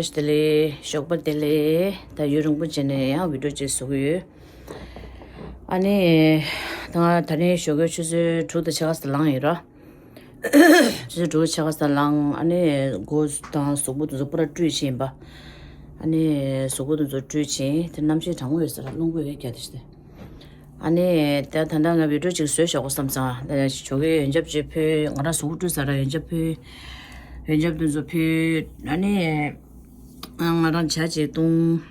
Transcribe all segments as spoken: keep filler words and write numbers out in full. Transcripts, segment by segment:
བདེ་ལེགས། ཞོགས་པ་བདེ་ལེགས། ད་ཡུན་རིང་པོ་བྱས་ནས་ཡང་བི་ཌིའོ་ཅིག་བཟོ་གི་ཡོད། ཨ་ནི། ད་ང་ད་རིང་ཞོགས་ཀའི་ཆུ་ཚོད་དྲུག་དང་ཕྱེད་ཀ་ཙམ་ལངས་ཡིན་ར། ཆུ་ཚོད་དྲུག་ཕྱེད་ཀ་ཙམ་ལངས། ཨ་ནི་མགོ་དང་གཟུགས་པོ་དེ་ཚོ་པུ་ར་བཀྲུས་ཕྱིན་པ། ཨ་ནི་གཟུགས་པོ་དེ་ཚོ་བཀྲུས་ཕྱིན། དེ་གནམ་གཤིས་གྲང་མོ་ཡོད་ས་ར། རླུང་བུ་ཡོད་རྒྱ་དེ་ཤི་དེ། ཨ་ནི་ད་ད་ལྟ་ང་བི་ཌིའོ་ཅིག་བཟོས་བཞག་གོ་བསམ་ཙང་། ཞོགས་ཀའི་ཡོན་ཆབ་ཅིག་ཕུལ། ང་རང་གཟུགས་པོ་བཀྲུས་ཚར་ར། ཡོན་ཆབ་ཕུལ། ཡོན་ཆབ་དེ་ཚོ་ཕུལ། ཨ་ནི། ང་རང་ཇ་ཅིག་བཏུང་།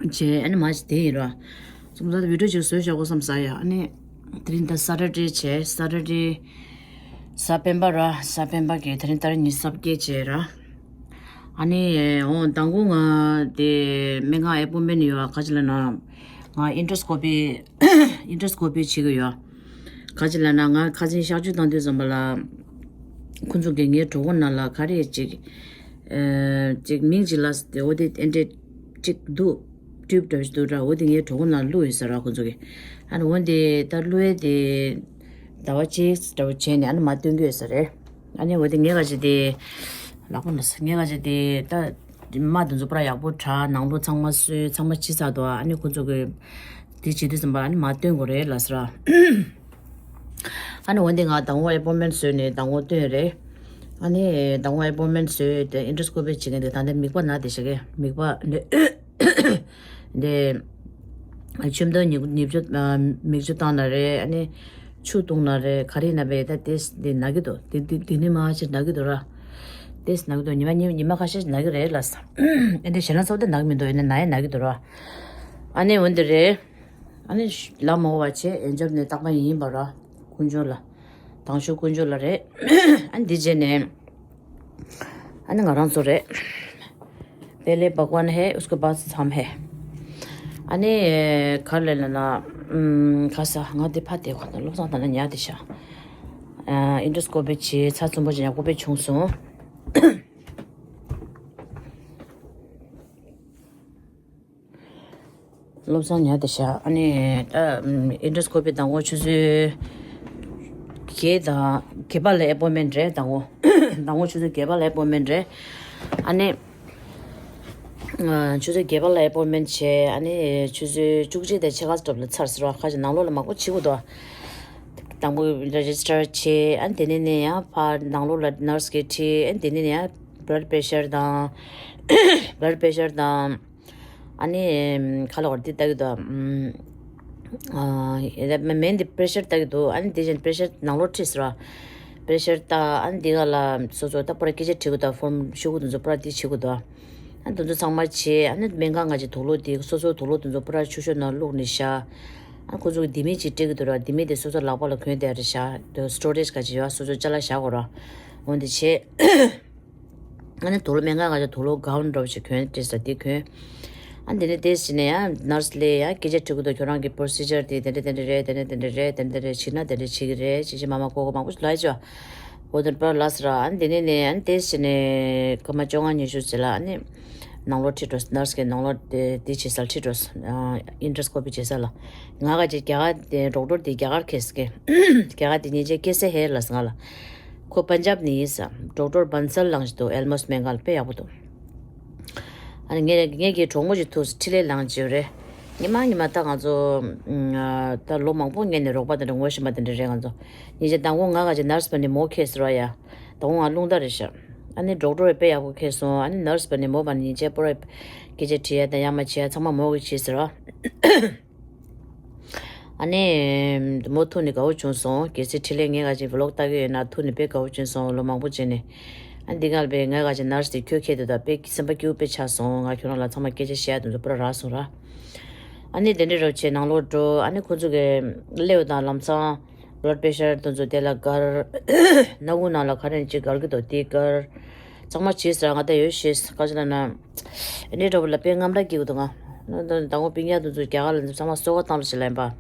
བྱས། ཨ་ནི་མ་ཅིག་དེ་ཡིན་ར། སོང་ཙང་བི་ཌིའོ་ཅིག་བཟོས་བཞག་གོ་བསམ་ས་ཡ། ཨ་ནི་དེ་རིང་ད་ས་ཊར་ཌེ་བྱས། ས་ཊར་ཌེ། གཟའ་སྤེན་པ་ར། གཟའ་སྤེན་པ་གི་དེ་རིང་ད་རིང་ཉི་ཤུ་རྩ་བརྒྱད་བྱས་ར། ཨ་ནི་འོ་མདང་དགོང་ང་དེ་སྨན་ཁང་ཨེ་པོན་མེན་ཊི་ཡོད་ཨ། ག་ཅི་ལབ་ན། ང་ཨིན་ཌོ་སི་ཀོ་པི། ཨིན་ཌོ་སི་ཀོ་པི་བྱེད་ཀྱི་ཡོད། ག་ཅི་ལབ་ན། ང་ཁ་སང་གཤག་བཅོས་བཏང་དུས་ཙམ་པ་ལ། ཁོང་ཚོ་གིས་ངའི་གྲོད་ཁོག་ནང་ལ་ག་རེ་ཅིག་ཨ། ཅིག་མིང་ཅིག་ལབ་སྟེ། འོ་དེ་ཨེ་འདྲས་ཅིག་འདུག་ཊིའུབ་འདྲ་བོ་ཞིག་འདུག་ར། འོ་དེ་ངའི་གྲོད་ཁོག་ནང་བླུགས་ཡོད་ཟེར་ར། ཁོང་ཚོ་གིས། ཨ་ནི་འོ་དེ་ད་བླུགས་ཡས་དེ་ཟླ་བ་གཅིག་འདྲ་བོ་བྱས་ནས། ཨ་ནི་མར་སྟོན་གྱི་ཡོད་ས་རེད། ཨ་ནི་འོ་དེ་ངས་ག་ཅི་དེ། ལག་པ་ན་ས། ངས་ག་ཅི་དེ་ད། རྨ་དེ་ཚོ་པུ་ར་ཡག་པོ་དྲ། ནང་ལོགས་ཚང་མ་བཟོས། ཚང་མ་བྱས་ཚར་འདུག་ཨ་ནི་ཁོང་ཚོ་གིས་དེ་བྱེད་དུས་ཙམ་པ། ཨ་ནི་མར་སྟོན་དགོས་རེད་ལབ་ཟེར་ར། ཨ་ནི་འོ་དེ་ང་མདང་དགོང་ཨེ་པོན་མེན་ཊི་བཟོས་ནས་མདང་དགོང་སྟོན་རེད། ཨ་ནི་མདང་དགོང་ཨེ་པོན་མེན་ཊི་བཟོས་ཏེ། ཨིན་ཌོ་སི་ཀོ་པི་བྱེད་མཁན་དེ་ད་ལྟ་མིད་པ་ན་དེ་བྱེད་མཁན། མིད་པ་འདི། འདི་ཆུ་མདོག་ཉིབ་ཉིབ་ཆུ། ཨ། མིག་ཆུ་བཏང་ན་རེད། ཨ་ནི་ཆུ་བཏུང་ན་རེད། ག་རེ་ཡིན་ན་བས། ད་དེ་འདི་ན་གི་འདུག་དེ་དེ་དེ་ནི་མ་ཞིག་ན་གི་འདུག་ར། དེ་ན་གི་འདུག་ཉི་མ་ཉི་ཉི་མ་ཁ་ཤས་ན་གི་རེད་ལབ་ས། ཨ་འདི་ཞེ་ན་ཚོ་དེ་ན་གི་མི་འདུག་ཡིན་ན་ན་ཡ་ན་གི་འདུག་ར། ཨ་ནི་འོན་ཏེ་རེད། ཨ་ནི་ལ་མོ་བ་ཆེ་ཨེ་འཇབ་ནས་རྟག་པ་ཡིན་པ་ར། དཀོན་མཆོག་ལ། དང་ཤོག་དཀོན་མཆོག་ལ་རེད། ཨ་ནི་འདི་རྗེས་ནས། ཨ་ནི་ང་རང་ཚོ་རེད། पहले भगवान है, उसके बाद हम है। ཨ་ནི་ག་རེ་ལབ་ན། ཨམ། ག་ས། ང་འདི་ཕ་དེ་ཁོ་ན་བློ་བཟང་དང་ན་ཉལ་དེ་ཤ། ཨ། ཨིན་ཌོ་སི་ཀོ་པི་བྱས། ཚ་ཚོན་པོ་ཅིག་ཡག་པོ་དཔེ་བྱུང་སོང་། བློ་བཟང་ཉལ་དེ་ཤ། ཨ་ནི་ད་ཨིན་ཌོ་སི་ཀོ་པི་མདང་དགོང་ཆུ་ཚོད་བརྒྱད་དང་བརྒྱད་པ་ལ་ཨེ་པོན་མེན་ཊི་རེད། མདང་དགོང་། མདང་དགོང་ཆུ་ཚོད་བརྒྱད་པ་ལ་ཨེ་པོན་མེན་ཊི་རེད། ཨ་ནི་ཨ། ཆུ་ཚོད་བརྒྱད་པ་ལ་ཨེ་པོན་མེན་ཊི་བྱས། ཨ་ནི་ཆུ་ཚོད་བཅུ་གཅིག་དང་ཕྱེད་ཀ་ཙམ་ལ་ཚར་ཟེར་བ། ཁ་ཅིག་ནང་ལོགས་ལ་མང་པོ་བྱེད་དགོས་འདུག་དང་པོ་རེ་ཇི་སི་ཊར་བྱས། ཨ་ནི་དེ་ནས་ནས་ཡང་ཕར་ནང་ལོགས་ལ་ནར་སི་གིས་ཁྲིད། ཨ་ནི་དེ་ནས་ནས་ཡང་བླཌ་པེ་ཤར་དང་། བླཌ་པེ་ཤར་དང་། ཨ་ནི་ཁ་ལོ་བར་འདི་ལྟ་གི་འདུག་ཨ། མེ་མེན་འདི་པེ་རེ་ཤར་ལྟ་གི་འདུག་ཨ་ནི་དེ་བཞིན་པེ་རེ་ཤར་ནང་ལོགས་ཁྲིད་ཟེར་བ། པེ་རེ་ཤར་ལྟ། ཨ་ནི་འདི་ག་ལ་སོ་སོ་ད་པུ་ར་སྐད་ཆ་དྲི་གི་འདུག་ཕོརམ་ཤོག་གུ་དེ་ཚོ་པུ་ར་འདི་བྱེད་གི་འདུག་ཨ་ནི་དེ་ཚོ་ཚང་མ་བྱས། ཨ་ནི་སྨན་ཁང་ང་ཅིག་དུག་ལོག་དེ་སོ་སོའི་དུག་ལོག་དེ་ཚོ་པུ་ར་ཆུ་ཤོག་ནང་བླུགས་ནས་བཞག་ཨ་ཁོ་ཚོ་གི་ལྡེ་མིག་ཅིག་སྤྲད་གི་འདུག་ར། ལྡེ་མིག་དེ་སོ་སོ་ལག་པ་ལ་གོན་བསྡད་རེད་བཞག་དེ་སི་ཊོ་རེཇ་ག་ཅིག་ཡོད། སོ་སོ་ཅ་ལག་བཞག་དགོས་ར། འོ་འདི་བྱས། ཨ་ནི་དུག་ལོག་སྨན་ཁང་ང་ཅིག་དུག་ལོག་གའུན་འདྲ་བོ་ཞིག་གོན་སྤྲད་ས་དེ་གོན། ཨ་འདི་ནས་དེ་ཕྱིན་ནས་ཡང་ནར་སི་ལ་ཡང་སྐད་ཆ་དྲི་གི་འདུག་ཁྱོད་རང་གི་པོ་རོ་སི་ཇར་དེ་དེ་འདྲ་དེ་འདྲ་རེད། དེ་འདྲ་དེ་འདྲ་རེད། དེ་འདྲ་དེ་འདྲ་བྱེད་ན་དེ་འདྲ་བྱེད་ཀྱི་རེད། ཅི་ཅི་མ་མ་གོ་གོ་མང་པོ་ཞིག་ལབ་ཡོད་ཅོ། འོ་དེ་པར་ལབ་ས་ར། ཨ་ནི་དེ་ནས་ནས་ཨ་ནི་དེ་ཕྱིན་ནས་སྐར་མ་བཅོ་ལྔ་ཉི་ཤུ་ཙམ་ལ་ཨ་ནི་ནང་ལོགས་ཁྲིད་འགྲོ། ནར་སི་གི་ནང་ལོགས་དེ་དེ་བྱེད་སར་ཁྲིད་འགྲོ། ཨིན་ཌོ་སི་ཀོ་པི་བྱེད་ས་ལ། ང་ག་ཅིག་རྒྱ་གར་དེ་ཌོག་ཊར་དེ་རྒྱ་གར་ཁེ་སི་ཀེ་རྒྱ་གར་དེ་ཉིན་བྱེད་ཀེ་སེ་ཧེ་ལབ་ས་ང་ལ། ཁོ་པན་ཇབ་ནས་ཡིན་ས། ཌོག་ཊར་བན་སལ་ལངས་ཤིག་འདུག་ཨེལ་མོ་སི་སྨན་ཁང་ལ་དཔེ་ཡག་པོ་འདུག་ཨ་ནི་ངས་ངས་ཀྱི་གྲོགས་མོ་ཞིག་ཐུག་སོང་། འཕྲིན་ལས་ལངས་བྱས་རེད། ཉི་མ་ཉི་མ་ད་ང་ཚོ་ད་ལོ་མང་པོ་སྔོན་ནས་རོགས་པ་དེ་འདྲ་ངོ་ཤེས་པ་དེ་འདྲ་རེད་ང་ཚོ། ཉིན་ཞག་དང་པོ་ང་ག་ཅིག་ནར་སི་པ་ནི་མོ་ཁེ་ཟེར་བ་ཡ། དང་པོ་ང་རླུང་རྟ་རེད་ཤག་ཨ་ནི་ཌོག་ཊར་དཔེ་ཡག་པོ་ཁེ་སོང་། ཨ་ནི་ནར་སི་པ་ནི་མོ་བ་ནི་ཉིན་བྱེད་པོ་ར་སྐད་ཆ་དྲི་ཡ་དང་ཡ་མ་བྱེད་ཡ་ཚང་མ་མོ་གིས་བྱེད་ཟེར་བ། ཨ་ནི་མོ་ཐུག་ནས་དགའ་བོ་བྱུང་སོང་། གལ་སྲིད་འཕྲིན་ལས་ངས་ག་ཅིག་བི་ལོག་ལྟ་གི་ཡོད་ན་ཐུག་ནས་དཔེ་དགའ་བོ་བྱུང་སོང་། ལོ་མང་པོ་རྗེས་ནས། ཨ་འདི་ག་ལ་དཔེ་ངས་ག་ཅིག་ནར་སི་དེ་ཁྱོད་ཁྱེད་དུ་ད་དཔེ་སེམས་པ་སྐྱིད་པོ་དཔེ་ཆགས་སོང་། ང་ཁྱོད་རང་ལ་ཚང་མ་སྐད་ཆ་བཤད་ཡ་དེ་ཚོ་པུ་ར་རག་སོང་ར། ཨ་ནི་དེ་འདྲའི་རོབ་བྱས་ནང་ལོགས་འགྲོ། ཨ་ནི་ཁོ་ཚོ་གི་སླེབས་དང་ལམ་སང་བླཌ་པེ་ཤར་དེ་ཚོ་དེ་ལ་སྒར། སྣ་ཁུག་ནང་ལ་ག་རེ་ཅིག་སྒར་གི་འདུག་དེ་སྒར། གཙང་མ་བྱས་ཟེར་ང་ད་ཡོད་ཤེས། ག་ཅི་ལབ་ན། ཨ་ནི་འདྲ་བོ་ལ་དཔེ་རྔམ་དྲག་སྐྱེ་གི་འདུག་ང་། ད་ད་ངོ་སྤུན་ཀྱག་དེ་ཚོ་རྒྱ་གར་ལ་ཚང་མ་སོ་ག་བཏང་རོགས་ཞེས་ལབ་ཡིན་པ།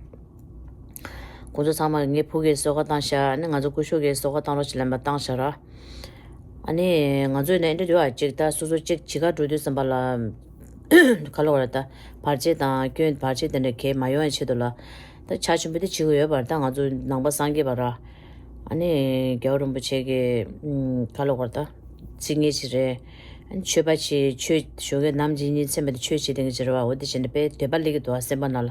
ཁོ་ཚོ་ཚང་མ་ངའི་ཕུ་གུས་སོ་ག་བཏང་ཤག་ཨ་ནི་ང་ཚོ་སྐུ་ཞབས་ཀྱིས་སོ་ག་བཏང་རོགས་ཞེས་ལབ་ཡིན་པ་བཏང་ཤག་ར། ཨ་ནི་ང་ཚོ་ཡིན་ན་ཨེ་འདྲ་འདུག་ཨ། ཅིག་ད་སོ་སོ་ཅིག་བྱེད་གར་འགྲོ་དུས་ཙམ་པ་ལ། ག་ལབ་དགོས་རེད་ད། བར་ཆད་དང་སྐྱོན་བར་ཆད་དེ་འདྲ་གས་མ་ཡོང་ཡ་ཆེད་དུ་ལ། ད་ཕྱག་ཆེན་པོ་དེ་བྱེད་དགོས་ཡོད་པ་རེད་ད། ང་ཚོ་ནང་པ་སངས་རྒྱས་པ་ར། ཨ་ནི་རྒྱལ་བ་རིན་པོ་ཆེ་གི་ཨུམ། ག་ལབ་དགོས་རེད་ད། ཚིག་ངན་ཞིག་རེད། ཆོས་པ་ཆེ་ཆོས་ཞོགས་ཀས་ནམ་གཅིག་གཉིད་སེམས་པ་དེ་ཆོས་བྱེད་དེ་གི་ཅི་རེད་བ། འོ་དེ་བྱས་ནས་དཔེ་འདོད་པ་སླེབས་ཀྱི་འདུག་བ། སེམས་པ་ནང་ལ་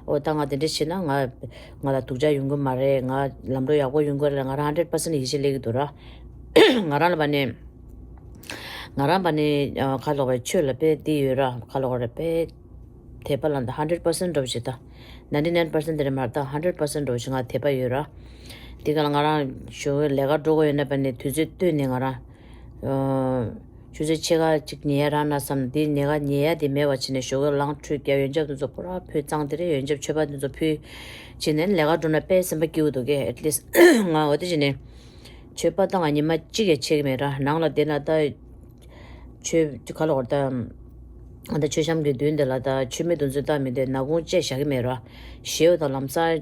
འོ་ད་ང་དེ་འདྲ་བྱས་ན་ང་ང་ལ་སྡུག་ཅག་ཡོང་གི་མ་རེད། ང་ལམ་འགྲོ་ཡག་པོ་ཡོང་གི་རེད་ལ་ང་རང་ཧན་ཌེ་རེད་པར་སེན་ཊི་ཡིད་ཆེས་སླེབས་ཀྱི་འདུག་ར། ང་རང་ལ་བ་ནས་ང་རང་བ་ནས་ཁ་ལོག་རེད། ཆོས་ལ་དཔེ་འདི་ཡོད་ར། ཁ་ལོག་རེད་དཔེ་དད་པ་ལ་འདི་ཧན་ཌེ་རེད་པར་སེན་ཊི་འགྲོ་བ་ཞིག་ད། ནའིན་ཊི་ནའིན་པར་སེན་ཊི་དེ་རེད་མ་རེད་ད། ཧན་ཌེ་རེད་པར་སེན་ཊི་འགྲོ་བ་ཞིག་ང་དད་པ་ཡོད་ར། དེ་ག་ལ་ང་རང་ཞོགས་ཀས་ལས་ཀ་འགྲོ་དགོས་ཡོད་ན་བ་ནས་དུས་ཚོད་བཏོན་ནས་ང་རང་ཆུ་ཚོད་ཕྱེད་ཀ་ཅིག་ཉལ་ཡ་རག་ན་བསམ། འདི་ཉལ་ཀ་ཉལ་ཡ་དེ་མེད་པ་བྱས་ནས་ཞོགས་ཀས་ལངས་ཁྲུས་བརྒྱབ། ཡོན་ཆབ་དེ་ཚོ་པུ་ར་ཕུད་གཙང་དེ་རེད། ཡོན་ཆབ་མཆོད་པ་དེ་ཚོ་ཕུད་བྱས་ནས་ལས་ཀ་འགྲོ་ན་དཔེ་སེམས་པ་སྐྱིད་པོ་འདུག་གས། ཨེཊ་ལིསྚ་ང་འོ་དེ་བྱས་ནས་མཆོད་པ་ད་ང་ཉི་མ་གཅིག་ཡང་ཆད་ཀྱི་མེད་ར། ནང་ལ་བསྡད་ན་ད་མཆོད་ཁ་ལོག་ད་ཨ་ད་མཆོད་བཤམས་ཀྱི་མདུན་དེ་ལ་ད་མཆོད་མེ་དེ་ཚོ་བཏང་མི་འདོད། ནག་ཁུང་བཅད་བཞག་གི་མེད་ར། ཞེའུ་དང་ལམ་སང་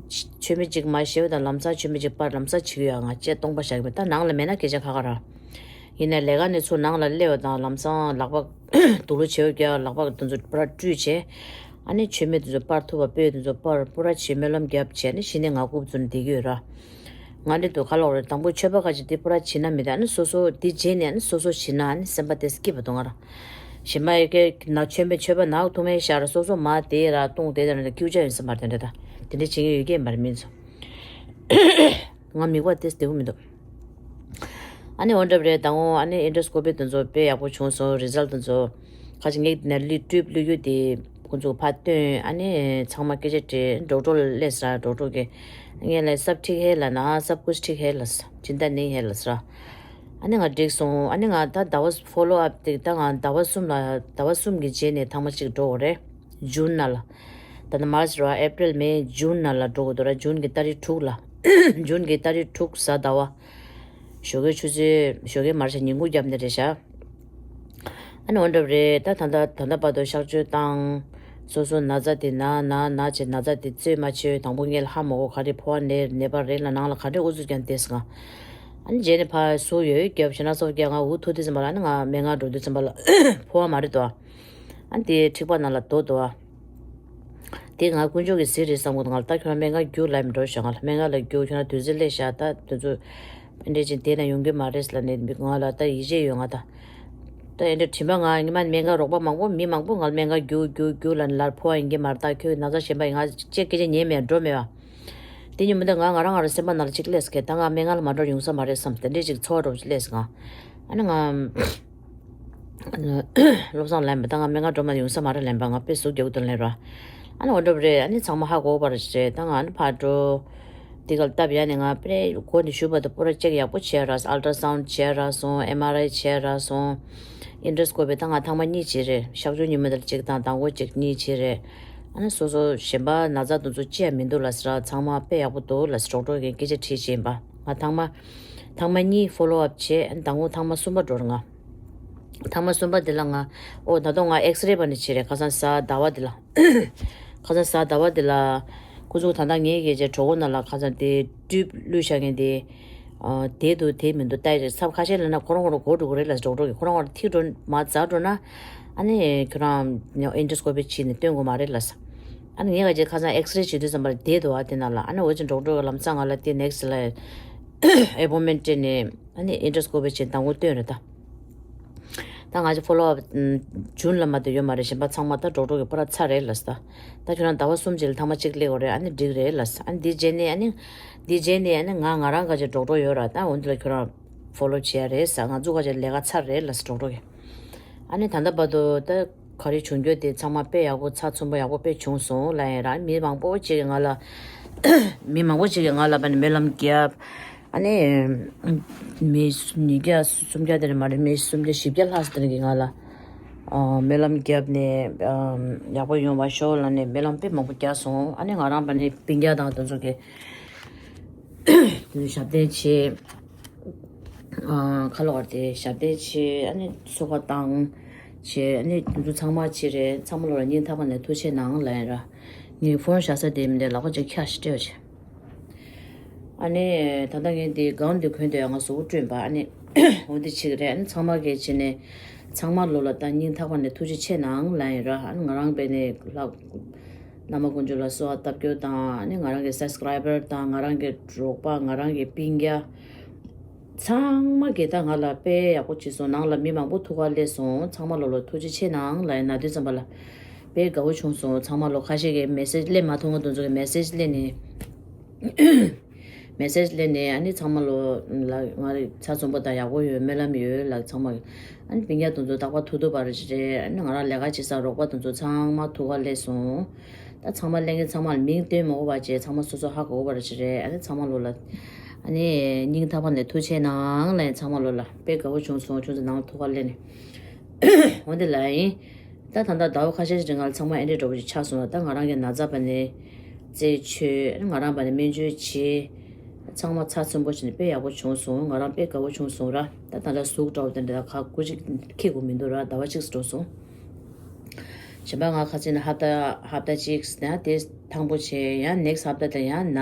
མཆོད་མེ་གཅིག་མ་ཞེའུ་དང་ལམ་སང་མཆོད་མེ་གཅིག་སྤར། ལམ་སང་བྱེད་ཀྱི་ཡོད། ང་བཅད་སྟོང་པ་བཞག་གི་མེད། ད་ནང་ལ་མེད་ན་སྐད་ཆ་ཁ་ཁ་ར། ཡིན་ནའི་ལས་ཀ་ནས་ཚུར་ནང་ལ་སླེབས་པ་དང་ལམ་སང་ལག་པ་དུག་ལོག་བྱེའུ་རྒྱག་ལག་པ་དེ་ཚོ་པུ་ར་བཀྲུས་བྱས། ཨ་ནི་མཆོད་མེ་དེ་ཚོ་སྤར་ཐུབ་པ་སྤོས་དེ་ཚོ་སྤར་པུ་ར་བྱས་སྨོན་ལམ་བརྒྱབ་བྱས་ནས་གཞི་ནས་ང་རྐུབ་ཚུར་བསྡད་ཀྱི་ཡོད་ར། ང་འདྲེ་དུ་ཁ་ལོག་རེད། དང་པོ་མཆོད་པ་ཁ་ཅིག་དེ་པུ་ར་བྱིན་ན་མི་དེ་ཨ་ནི་སོ་སོ་དེ་རྗེས་ནས་ཨ་ནི་སོ་སོ་བྱིན་ན་ཨ་ནི་སེམས་པ་དེ་སྐྱིད་པ་འདུག་ང་ར། གཞན་པ་ཡི་གེ་ན་མཆོད་མེ་མཆོད་པ་ནག་ཐུག་མེད་ཤར་སོ་སོ་མ་དེ་ར་བཏུང་དེ་དེ་ར་ཀྱུ་ཅག་ཡིན་སེམས་པ་དེ་འདྲ་ད་དེ་འདྲ་བྱེད་ཀྱི་ཡོད་ཀྱི་མ་རེད་མི་ཚོ། ང་མིག་པ་དེ་བདེ་པོ་མི་འདུག་ཨ་ནི་འོ་འདྲ་རེད། དང་པོ་ཨ་ནི་ཨེན་ཌོ་སི་ཀོ་པི་དེ་ཚོ་དཔེ་ཡག་པོ་བྱུང་སོང་། རི་ཛལ་དེ་ཚོ་ཁ་ཅིག་ངས་ནས་ལུས་སྤྲུལ་སློག་རྒྱུ་དེ་ཁོང་ཚོ་ཕར་སྟོན། ཨ་ནི་ཚང་མ་སྐད་ཆ་དྲིས། ཌོག་ཊར་ལ་སླེབས་ཟེར། ཌོག་ཊར་གིས་ངས་ལབ་སབ་ཐིག་ཧེ་ལ་ན་སབ་ཀུཆ་ཐིག་ཧེ་ལ་ཅིན་ཏ་ནི་ཧེ་ལ་ཟེར། ཨ་ནི་ང་འགྲིག་སོང་། ཨ་ནི་ང་ད་ཟླ་བ་ཕོ་ལོ་ཨབ་དེ་ད་ང་ཟླ་བ་གསུམ་ལ་ཟླ་བ་གསུམ་གྱི་རྗེས་ནས་ཐེངས་མ་གཅིག་འགྲོ་དགོས་རེད། ཇུན་ནང་ལ། ད་ནི་མར་ཆི་རེད་བ། ཨེ་པྲིལ་མེ་ཇུན་ནང་ལ་འགྲོ་དགོས་འདུག་ར། ཇུན་གྱི་ཏ་རིག་དྲུག་ལ། ཇུན་གྱི་ཏ་རིག་དྲུག་གཟའ་ཟླ་བ། ཞོགས་ཀའི་ཆུ་ཚོད་ཞོགས་ཀའི་མར་ཆ་ཉིན་གུང་བརྒྱབ་ནས་རེད་ཤག་ཨ་ནི་འོ་འདྲ་རེད། ད་ད་ལྟ་ད་ལྟ་བར་དུ་གཤག་བཅོས་བཏང་། སོ་སོ་ན་ཚ་དེ་ན་ན་ན་བྱས། ན་ཚ་དེ་རྩོད་མ་བྱོས། དང་པོ་ངས་ལ་ཧ་མ་གོ་ག་རེ་ཕོ་བ་ནད་ནད་པ་རེད་ལ་ནང་ལ་ག་འདྲས་ཨུ་ཚུགས་ཀྱང་བསྡད་སོང་ང་། ཨ་ནི་རྗེས་ནས་ཕར་ཟུག་ཡོད་རྒྱབ་ཞེ་ན་སོགས་རྒྱག་ང་འུ་ཐུག་དུས་ཙམ་པ་ལ་ཨ་ནི་ང་སྨན་ཁང་འགྲོ་དུས་ཙམ་པ་ལ་ཕོ་བ་མ་རེད་དོ། ཨ་ནི་དེ་འཁྲིག་པ་ནང་ལ་རྡོ་འདུག་ཨ། དེ་ང་དཀོན་མཆོག་གི་ཟས་རེད་བསམ་གི་འདུག་ང་ལ་ད་ཁྱོད་རང་སྨན་ཁང་རྒྱུགས་ལབ་མི་འགྲོ་ཤག་ང་ལ་སྨན་ཁང་ལ་རྒྱུགས་ཁྱོད་རང་དུས་ཚོད་སླེབས་ཤག་ད་དུས་ཚོད་འདྲེ་ཅིག་དེ་ན་ཡོང་གི་མ་རེད་ལབ་ནས་ང་ལ་ད་ཡིད་ཆེས་ཡོད་ང་ད། ད་ཨེ་འདྲ་དྲིན་པ་ང་ཉི་མ་སྨན་ཁང་རོགས་པ་མང་པོ་མི་མང་པོ་ང་ལ་སྨན་ཁང་རྒྱུགས་རྒྱུགས་རྒྱུགས་ལབ་ནས་ལར་ཕོ་བ་ཡིན་གྱི་མ་རེད། ད་ཁྱོད་ན་ཚ་གཞན་པ་ཡིན་ང་ཅེས་སྐད་ཆ་ཉན་མེད་འགྲོ་མེད་པ། དེ་ཉིན་མོ་འདི་ང་ང་རང་ང་རང་སེམས་པ་ནང་ལ་གཅིག་སླེབས་སོང་གས། ད་ང་སྨན་ཁང་ལ་མ་འགྲོ་ཡོང་ས་མ་རེད་བསམ་དེ་འདྲས་ཅིག་ཚོར་བ་འདྲ་པོ་ཅིག་སླེབས་སོང་ང་། ཨ་ནི་ང་བློ་བཟང་ལན་པ་ད་ང་སྨན་ཁང་འགྲོ་མ་ཡོང་ས་མ་རེད་ལན་པ་ང་དཔེ་ཟུག་རྒྱག་གི་འདུག་ལན་ར། ཨ་ནི་འོ་འདྲ་པོ་རེད། ཨ་ནི་ཚང་མ་ཧ་གོ་བར་བྱས་ད་ང་ཨ་ནི་ཕར་འགྲོ། དེ་ག་ལ་སྟབས་ཡག་ནས་ང་དཔེ་གོ་ནས་ཞུ་བར་དུ་པུ་ར་ཅེག་ཡག་པོ་བྱས་ར་སོང་། ཨལ་ཊ་སའུན་བྱས་ར་སོང་། ཨེམ་ཨར་ཨའི་བྱས་ར་སོང་། ཨེན་ཌོ་སི་ཀོ་པི་ད་ང་ཐེངས་མ་གཉིས་བྱས་རེད། གཤག་བཅོས་ཉིན་མོ་དེར་གཅིག་དང་དང་པོ་གཅིག་གཉིས་བྱས་རེད། ཨ་ནི་སོ་སོ་གཞན་པ་ན་ཚ་དེ་ཚོ་ཅི་ཡང་མི་འདུག་ལ་ཟེར་ར། ཚང་མ་དཔེ་ཡག་པོ་འདུག་ལ་ཟེར་ཌོག་ཊར་གིས་སྐད་ཆ་དྲིས་བྱས་ཡིན་པ། ང་ཐེངས་མ་ཐེངས་མ་གཉིས་ཕོ་ལོ་ཨབ་བྱས། ཨ་ནི་དང་པོ་ཐེངས་མ་གསུམ་པ་འགྲོ་ར་ང་། ཐེངས་མ་གསུམ་པ་དེ་ལ་ང་ཨོ་ད་དུང་ང་ཨེགས་རེ་པ་ནས་བྱས་རེད། ཁ་སང་གཟའ་ཟླ་བ་དེ་ལ། ཁ་སང་གཟའ་ཟླ་བ་དེ་ལ་ཁོ་ཚོ་ད་ལྟ་ངའི་གི་ཅེ་གྲོད་ཁོག་ནང་ལ་ཁ་སང་དེ་ཊུབ་བླུགས་བཞག་མཁན་དེ། ཨ་དེ་འདུག་དེ་མི་འདུག་ལྟ་ཡི་རེད། ཚབ་ཁ་ཤས་ལབ་ན་ཁོ་རང་ཁོ་རང་གོ་འགྲོ་གི་རེད་ལ་ཌོག་ཊར་གིས་ཁོ་རང་ཁོ་རང་ཐིག་འགྲོ་མ་ཛར་འགྲོ་ན། ཨ་ནི་ཁྱོད་རང་ཨེན་ཌོ་སི་ཀོ་པི་བྱས་ནས་སྟོན་དགོས་མ་རེད་ལ་ཟེར། ཨ་ནི་ངས་ག་ཅེ་ཁ་སང་ཨེགས་རེ་བྱེད་དུས་ཙམ་པར་བསྡད་འདུག་ཨ་དེ་ནང་ལ། ཨ་ནི་འོ་ཅེ་ཌོག་ཊར་གིས་ལམ་སང་ང་ལ་དེ་ནེག་སི་ཊི་ལ་ཨེ་པོན་མེན་ཊི་སྤྲད་ནས། ཨ་ནི་ཨེན་ཌོ་སི་ཀོ་པི་བྱས་དང་པོ་སྟོན་རེད་ད། ད་ང་ཚོ་ཕོ་ལོ་ཨབ་ཇུན་ལ་མ་གཏོགས་ཡོད་མ་རེད། གཞན་པ་ཚང་མ་ད་ཌོག་ཊར་གིས་པུ་ར་ཚར་རེད་ལབ་ཟེར། ད་ཁྱོད་རང་ཟླ་བ་གསུམ་རྗེས་ལ་ཐེངས་མ་གཅིག་སླེབས་དགོས་རེད། ཨ་ནི་འགྲིག་རེད་ལབ་ཟེར། ཨ་ནི་འདི་རྗེས་ནས་ཨ་ནི་འདི་རྗེས་ནས་ཨ་ནི་ང་ང་རང་ག་ཅེ་ཌོག་ཊར་ཡོད་ར། ད་འོ་འདི་ལ་ཁྱོད་རང་ཕོ་ལོ་བྱེད་ཡ་རེད་ཟེར། ང་ཚོ་ག་ཅེ་ལས་ཀ་ཚར་རེད་ལབ་ཟེར་ཌོག་ཊར་གིས། ཨ་ནི་ད་ལྟ་བར་དུ་ད་ག་རེ་བྱུང་རྒྱུ་དེ་ཚང་མ་དཔེ་ཡག་པོ་ཚགས་ཚུད་པོ་ཡག་པོ་དཔེ་བྱུང་སོང་ལབ་ཡིན་ར། མི་མང་པོ་ཅིག་གིས་ང་ལ་མི་མང་པོ་ཅིག་གིས་ང་ལ་བ་ནི་སྨོན་ལམ་བརྒྱབ། ཨ་ནི་མི་ཉིས་བརྒྱ་སུམ་བརྒྱ་དེ་རེད་མ་རེད། མི་སུམ་བརྒྱ་བཞི་བརྒྱ་ལྷག་ཙམ་དེ་རིང་གིས་ང་ལ་ཨ་སྨོན་ལམ་བརྒྱབ་ནས་ཨ་ཡག་པོ་ཡོང་བ་ཤོག་ལབ་ནས་སྨོན་ལམ་དཔེ་མང་པོ་བརྒྱབ་སོང་། ཨ་ནི་ང་རང་བ་ནི་སྤུན་ཀྱག་དང་དེ་ཚོ་གིས་དེ་ཚོ་ཞབས་བརྟན་བྱས། ཨ་ཁ་ལོ་བ་དེ་ཞབས་བརྟན་བྱས། ཨ་ནི་གསོལ་བ་བཏང་བྱས། ཨ་ནི་དེ་ཚོ་ཚང་མ་བྱས་རེད། ཚང་མ་ལོ་ལ་སྙིང་ཐག་པ་ནས་ཐུགས་རྗེ་གནང་ལབ་ཡིན་ར། ངས་ཕོན་བཞག་ས་དེ་མི་འདྲ་ལག་པ་ཅིག་འཁྱག་ཞིག་སྤྲད་བྱས། ཨ་ནི་ད་ལྟ་ངས་འདི་གའུན་འདི་གོན་དེ་ང་གཟུགས་པོ་བཀྲུས་པ། ཨ་ནི་འོ་འདི་བྱེད་ཀྱི་རེད། ཨ་ནི་ཚང་མ་གིས་བྱས་ནས་ཚང་མ་ལོ་ལ་ད་སྙིང་ཐག་པ་ནས་ཐུགས་རྗེ་ཆེ་གནང་ལབ་ཡིན་ར། ཨ་ནི་ང་རང་བས་ནས་ལག་བླ་མ་དཀོན་མཆོག་ལ་གསོལ་བ་བཏབ་རྒྱུ་དང་། ཨ་ནི་ང་རང་གི་སབ་སི་ཀ་རའི་བར་དང་། ང་རང་གི་རོགས་པ། ང་རང་གི་སྤུན་ཀྱག་ཚང་མ་གིས་ད་ང་ལ་དཔེ་ཡག་པོ་བྱས་སོང་། ནང་ལ་མི་མང་པོ་ཐུག་ག་སླེབས་སོང་། ཚང་མ་ལོ་ལ་ཐུགས་རྗེ་ཆེ་གནང་ལབ་ཡིན། ན་དུས་ཙམ་པ་ལ་དཔེ་དགའ་བོ་བྱུང་སོང་། ཚང་མ་ལོ་ཁ་ཤས་ཀྱིས་མེ་སེ་ཇི་སླེབས་མ་ཐུབ་མཁན་དེ་ཚོ་གིས་མེ་སེ་ཇི་སླེབས་ནས། མེ་སེ་ཇི་སླེབས་ནས་ཨ་ནི་ཚང་མ་ལོ་ལ་ང་རེ་ཚ་ཚོམ་པོ་དང་ཡག་པོ་ཡོད། སྨོན་ལམ་ཡོད་ལ་ཚང་མ་གིས། ཨ་ནི་སྤུན་ཀྱག་དེ་ཚོ་རྟག་པར་ཐུག་ཐུག་པ་རེ་ཅིག་རེད། ཨ་ནི་ང་རང་ལས་ཀ་བྱེད་ས་རོགས་པ་དེ་ཚོ་ཚང་མ་ཐུག་ག་སླེབས་སོང་། ད་ཚང་མ་སླེབས་མཁན་ཚང་མ་ལ་མིང་བཏོན་མ་དགོས་པ་བྱས། ཚང་མ་སོ་སོ་ཧ་གོ་བ་རེ་ཅིག་རེད། ཨ་ནི་ཚང་མ་ལོ་ལ་ཨ་ནི་སྙིང་ཐག་པ་ནས་ཐུགས་རྗེ་གནང་ལབ་ཡིན། ཚང་མ་ལོ་ལ་དཔེ་དགའ་བོ་བྱུང་སོང་། ཁྱོད་ཚོ་ནང་ཐུག་ག་སླེབས་ནས། འོ་འདི་ལ་ཡིན། ད་ད་ལྟ་ཟླ་བ་ཁ་ཤས་ཤིག་རིང་ང་ལ་ཚང་མ་ཨེ་འདྲས་འདྲ་བོ་ཞིག་ཆགས་སོང་ལ། ད་ང་རང་གི་ན་ཚ་བ་ནས་རྩད་ཆོད། ང་རང་བ་ནས་སྨན་བཅོས་བྱས། ཚང་མ་ཚགས་ཚུད་པོ་བྱས་ནས་དཔེ་ཡག་པོ་བྱུང་སོང་། ང་རང་དཔེ་དགའ་བོ་བྱུང་སོང་ར། ད་ད་ལྟ་ཟུག་འདྲ་བོ་དེ་འདྲ་ཁ་ཁུ་ཅིག་འཁྱེར་དགོས་མི་འདུག་ར། ཟླ་བ་གཅིག་འགྲོ་སོང་། གཞན་པ་ང་ཁ་ཚིག་ན་ཧབ་ཏ་ཧབ་ཏ་གཅིག་ན་དེ་ཐང་པོ་བྱས། ཡང་next་ཧབ་ཏ་དེ་ཡང་ན།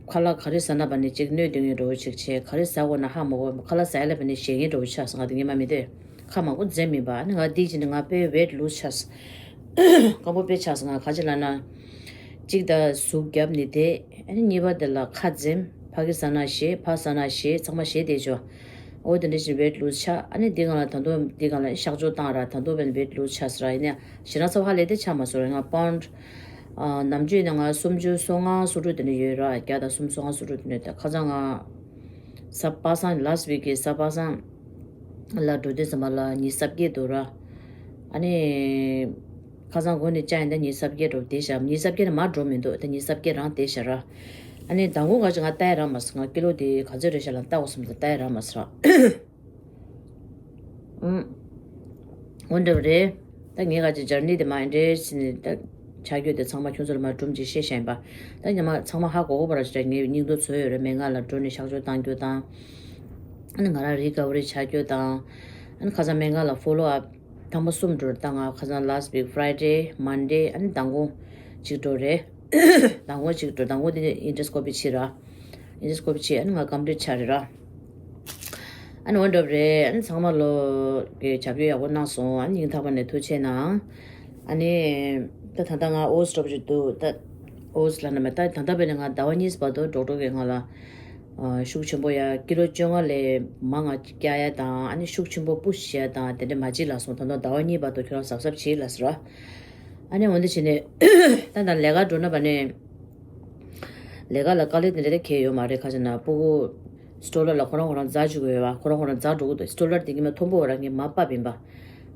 ཁ་ལག་ག་རེ་ཟ་ན་བ་ནས་གཅིག་སྣོད་སྡུད་མཁན་འདྲ་བོ་ཅིག་བྱས། ག་རེ་ཟ་དགོས་ན་ཧ་མ་གོ། ཁ་ལག་ཟ་ཡ་ལ་བ་ནས་ཞེད་མཁན་འདྲ་བོ་ཆགས་སོང་། ང་དེ་ངས་མ་མི་དེ་ཁ་མང་པོ་འཛེམ་མིན་པ། ཨ་ནི་ང་འདི་བྱས་ནས་ང་དཔེ་weight lose་ཆགས་སོང་། སྐམ་པོ་དཔེ་ཆགས་སོང་། ང་ག་ཅི་ལབ་ན། གཅིག་ད་ཟུག་བརྒྱབ་ནི་དེ། ཨ་ནི་གཉིས་པ་དེ་ལ་ཁ་འཛེམ། ཕ་གི་ཟ་ན་ཞེད། ཕ་ཟ་ན་ཞེད། ཚང་མ་ཞེད་བསྡད་ཆོག་འོ་དེ་འདྲ་བྱས་weight lose་ཆགས། ཨ་ནི་འདི་སྒང་ལ་ད་དུང་འདི་སྒང་ལ་གཤག་བཅོས་བཏང་ར། ད་དུང་བས་weight lose་ཆགས་སོང་ར། ཡིན་ན་ཞེ་དྲག་ཚ་བ་ལས་དེ་ཆགས་མ་སོང་ར། ང་pound་ཨ་ནམ་རྒྱུན་ནས་ང་སུམ་ཅུ་སོ་ལྔ་སོ་དྲུག་དེ་འདྲ་ཡོད་ར། བརྒྱ་དང་སུམ་ཅུ་སོ་ལྔ་སོ་དྲུག་དེ་འདྲ། ད་ཁ་སང་ང་གཟའ་པ་སངས་last week་གི་གཟའ་པ་སངས་ལ་འགྲོ་དུས་ཙམ་པ་ལ་ཉི་ཤུ་རྩ་བརྒྱད་འདུག་ར། ཨ་ནི་ཁ་སང་དགོང་ནས་བཅར་ཡིན། ད་ཉི་ཤུ་རྩ་བརྒྱད་འགྲོ་བསྡད་ཤག་ཉི་ཤུ་རྩ་བརྒྱད་ནས་མར་འགྲོ་མི་འདུག་ད་ཉི་ཤུ་རྩ་བརྒྱད་རང་བསྡད་ཤག་ར། ཨ་ནི་མདང་དགོང་ཁ་ཅིག་ང་ལྟ་ཡ་རག་མ་སོང་། ང་ཀི་ལོ་དེ་ག་ཚོད་རེད་ཤག་ལབ་ལྟ་དགོས་བསམ་ད་ལྟ་ཡ་རག་མ་སོང་ར། ཨུམ། འོ་འདྲ་བ་རེད། ད་ངས་ག་ཅིག་journey་དེ་མ་འདྲེས་ནས་ད་ཆ་རྒྱུས་དེ་ཚང་མ་ཁྱོད་ཚོ་ལ་མ་སྒྲུབ་ཅིག་བཤད་བཞག་ཡིན་པ། ད་ཉི་མ་ཚང་མ་ཧ་གོ་གོ་བ་ར་ཞིག་ངའི་སྙིང་སྟོབས་ཚོ་ཡོད་རེད། སྨན་ཁང་ལ་འགྲོ་ནས་གཤག་བཅོས་བཏང་རྒྱུ་དང་། ཨ་ནི་ང་རང་recovery་ཆ་རྒྱུ་དང་། ཨ་ནི་ཁ་སང་སྨན་ཁང་ལ་follow up་ཐེངས་མ་གསུམ་འགྲོ་རེད། ད་ང་ཁ་སང་last week Friday Monday་ཨ་ནི་མདང་དགོང་གཅིག་འགྲོ་རེད། མདང་དགོང་གཅིག་འགྲོ། མདང་དགོང་དེ་endoscopy་བྱེད་ར། endoscopy་བྱེད། ཨ་ནི་ང་complete་ཆགས་རེད་ར། ཨ་ནི་འོ་འདྲ་བ་རེད། ཨ་ནི་ཚང་མ་ལོ་གི་བྱ་སྤྱོད་ཡག་པོ་གནང་སོང་། ཨ་ནི་སྙིང་ཐག་པ་ནས་ཐུགས་རྗེ་གནང་། ཨ་ནི་ད་ད་ལྟ་ང་ཨོ་ཙི་འགྲོ་བཞིན་འདུག་ད་ཨོ་ཙི་ལབ་ན་མེད། ད་ད་ལྟ་བས་ནས་ང་ཟླ་བ་གཉིས་བར་དུ་ཌོག་ཊར་གིས་ང་ལ་ཨ་ཤུགས་ཆེན་པོ་ཡ་ཀི་ལོ་བཅོ་ལྔ་ལས་མང་ང་བཀྱག་ཡ་དང་། ཨ་ནི་ཤུགས་ཆེན་པོ་push་བྱེད་ཡ་དང་དེ་འདྲ་མ་བྱེད་ལབ་སོང་། ད་དུང་ཟླ་བ་གཉིས་བར་དུ་ཁྱོད་རང་གཟབ་གཟབ་བྱེད་ལབ་ཟེར་བ། ཨ་ནི་འོ་འདི་བྱས་ནས་ད་ད་ལས་ཀ་འགྲོ་ན་བ་ནས། ལས་ཀ་ལ་དཀའ་ལས་དེ་འདྲ་གང་ཡང་ཡོད་མ་རེད། ག་ཅི་ན་སྤུ་གུ་སི་ཊོ་ལར་ལ་ཁོ་རང་ཁོ་རང་འཛར་བཅུག་གི་ཡོད་པ། ཁོ་རང་ཁོ་རང་འཛར་འགྲོ་གི་འདུག་སི་ཊོ་ལར་དེ་གི་མ་མཐོན་པོ་རང་གིས་མར་ཕབ་ཡིན་པ།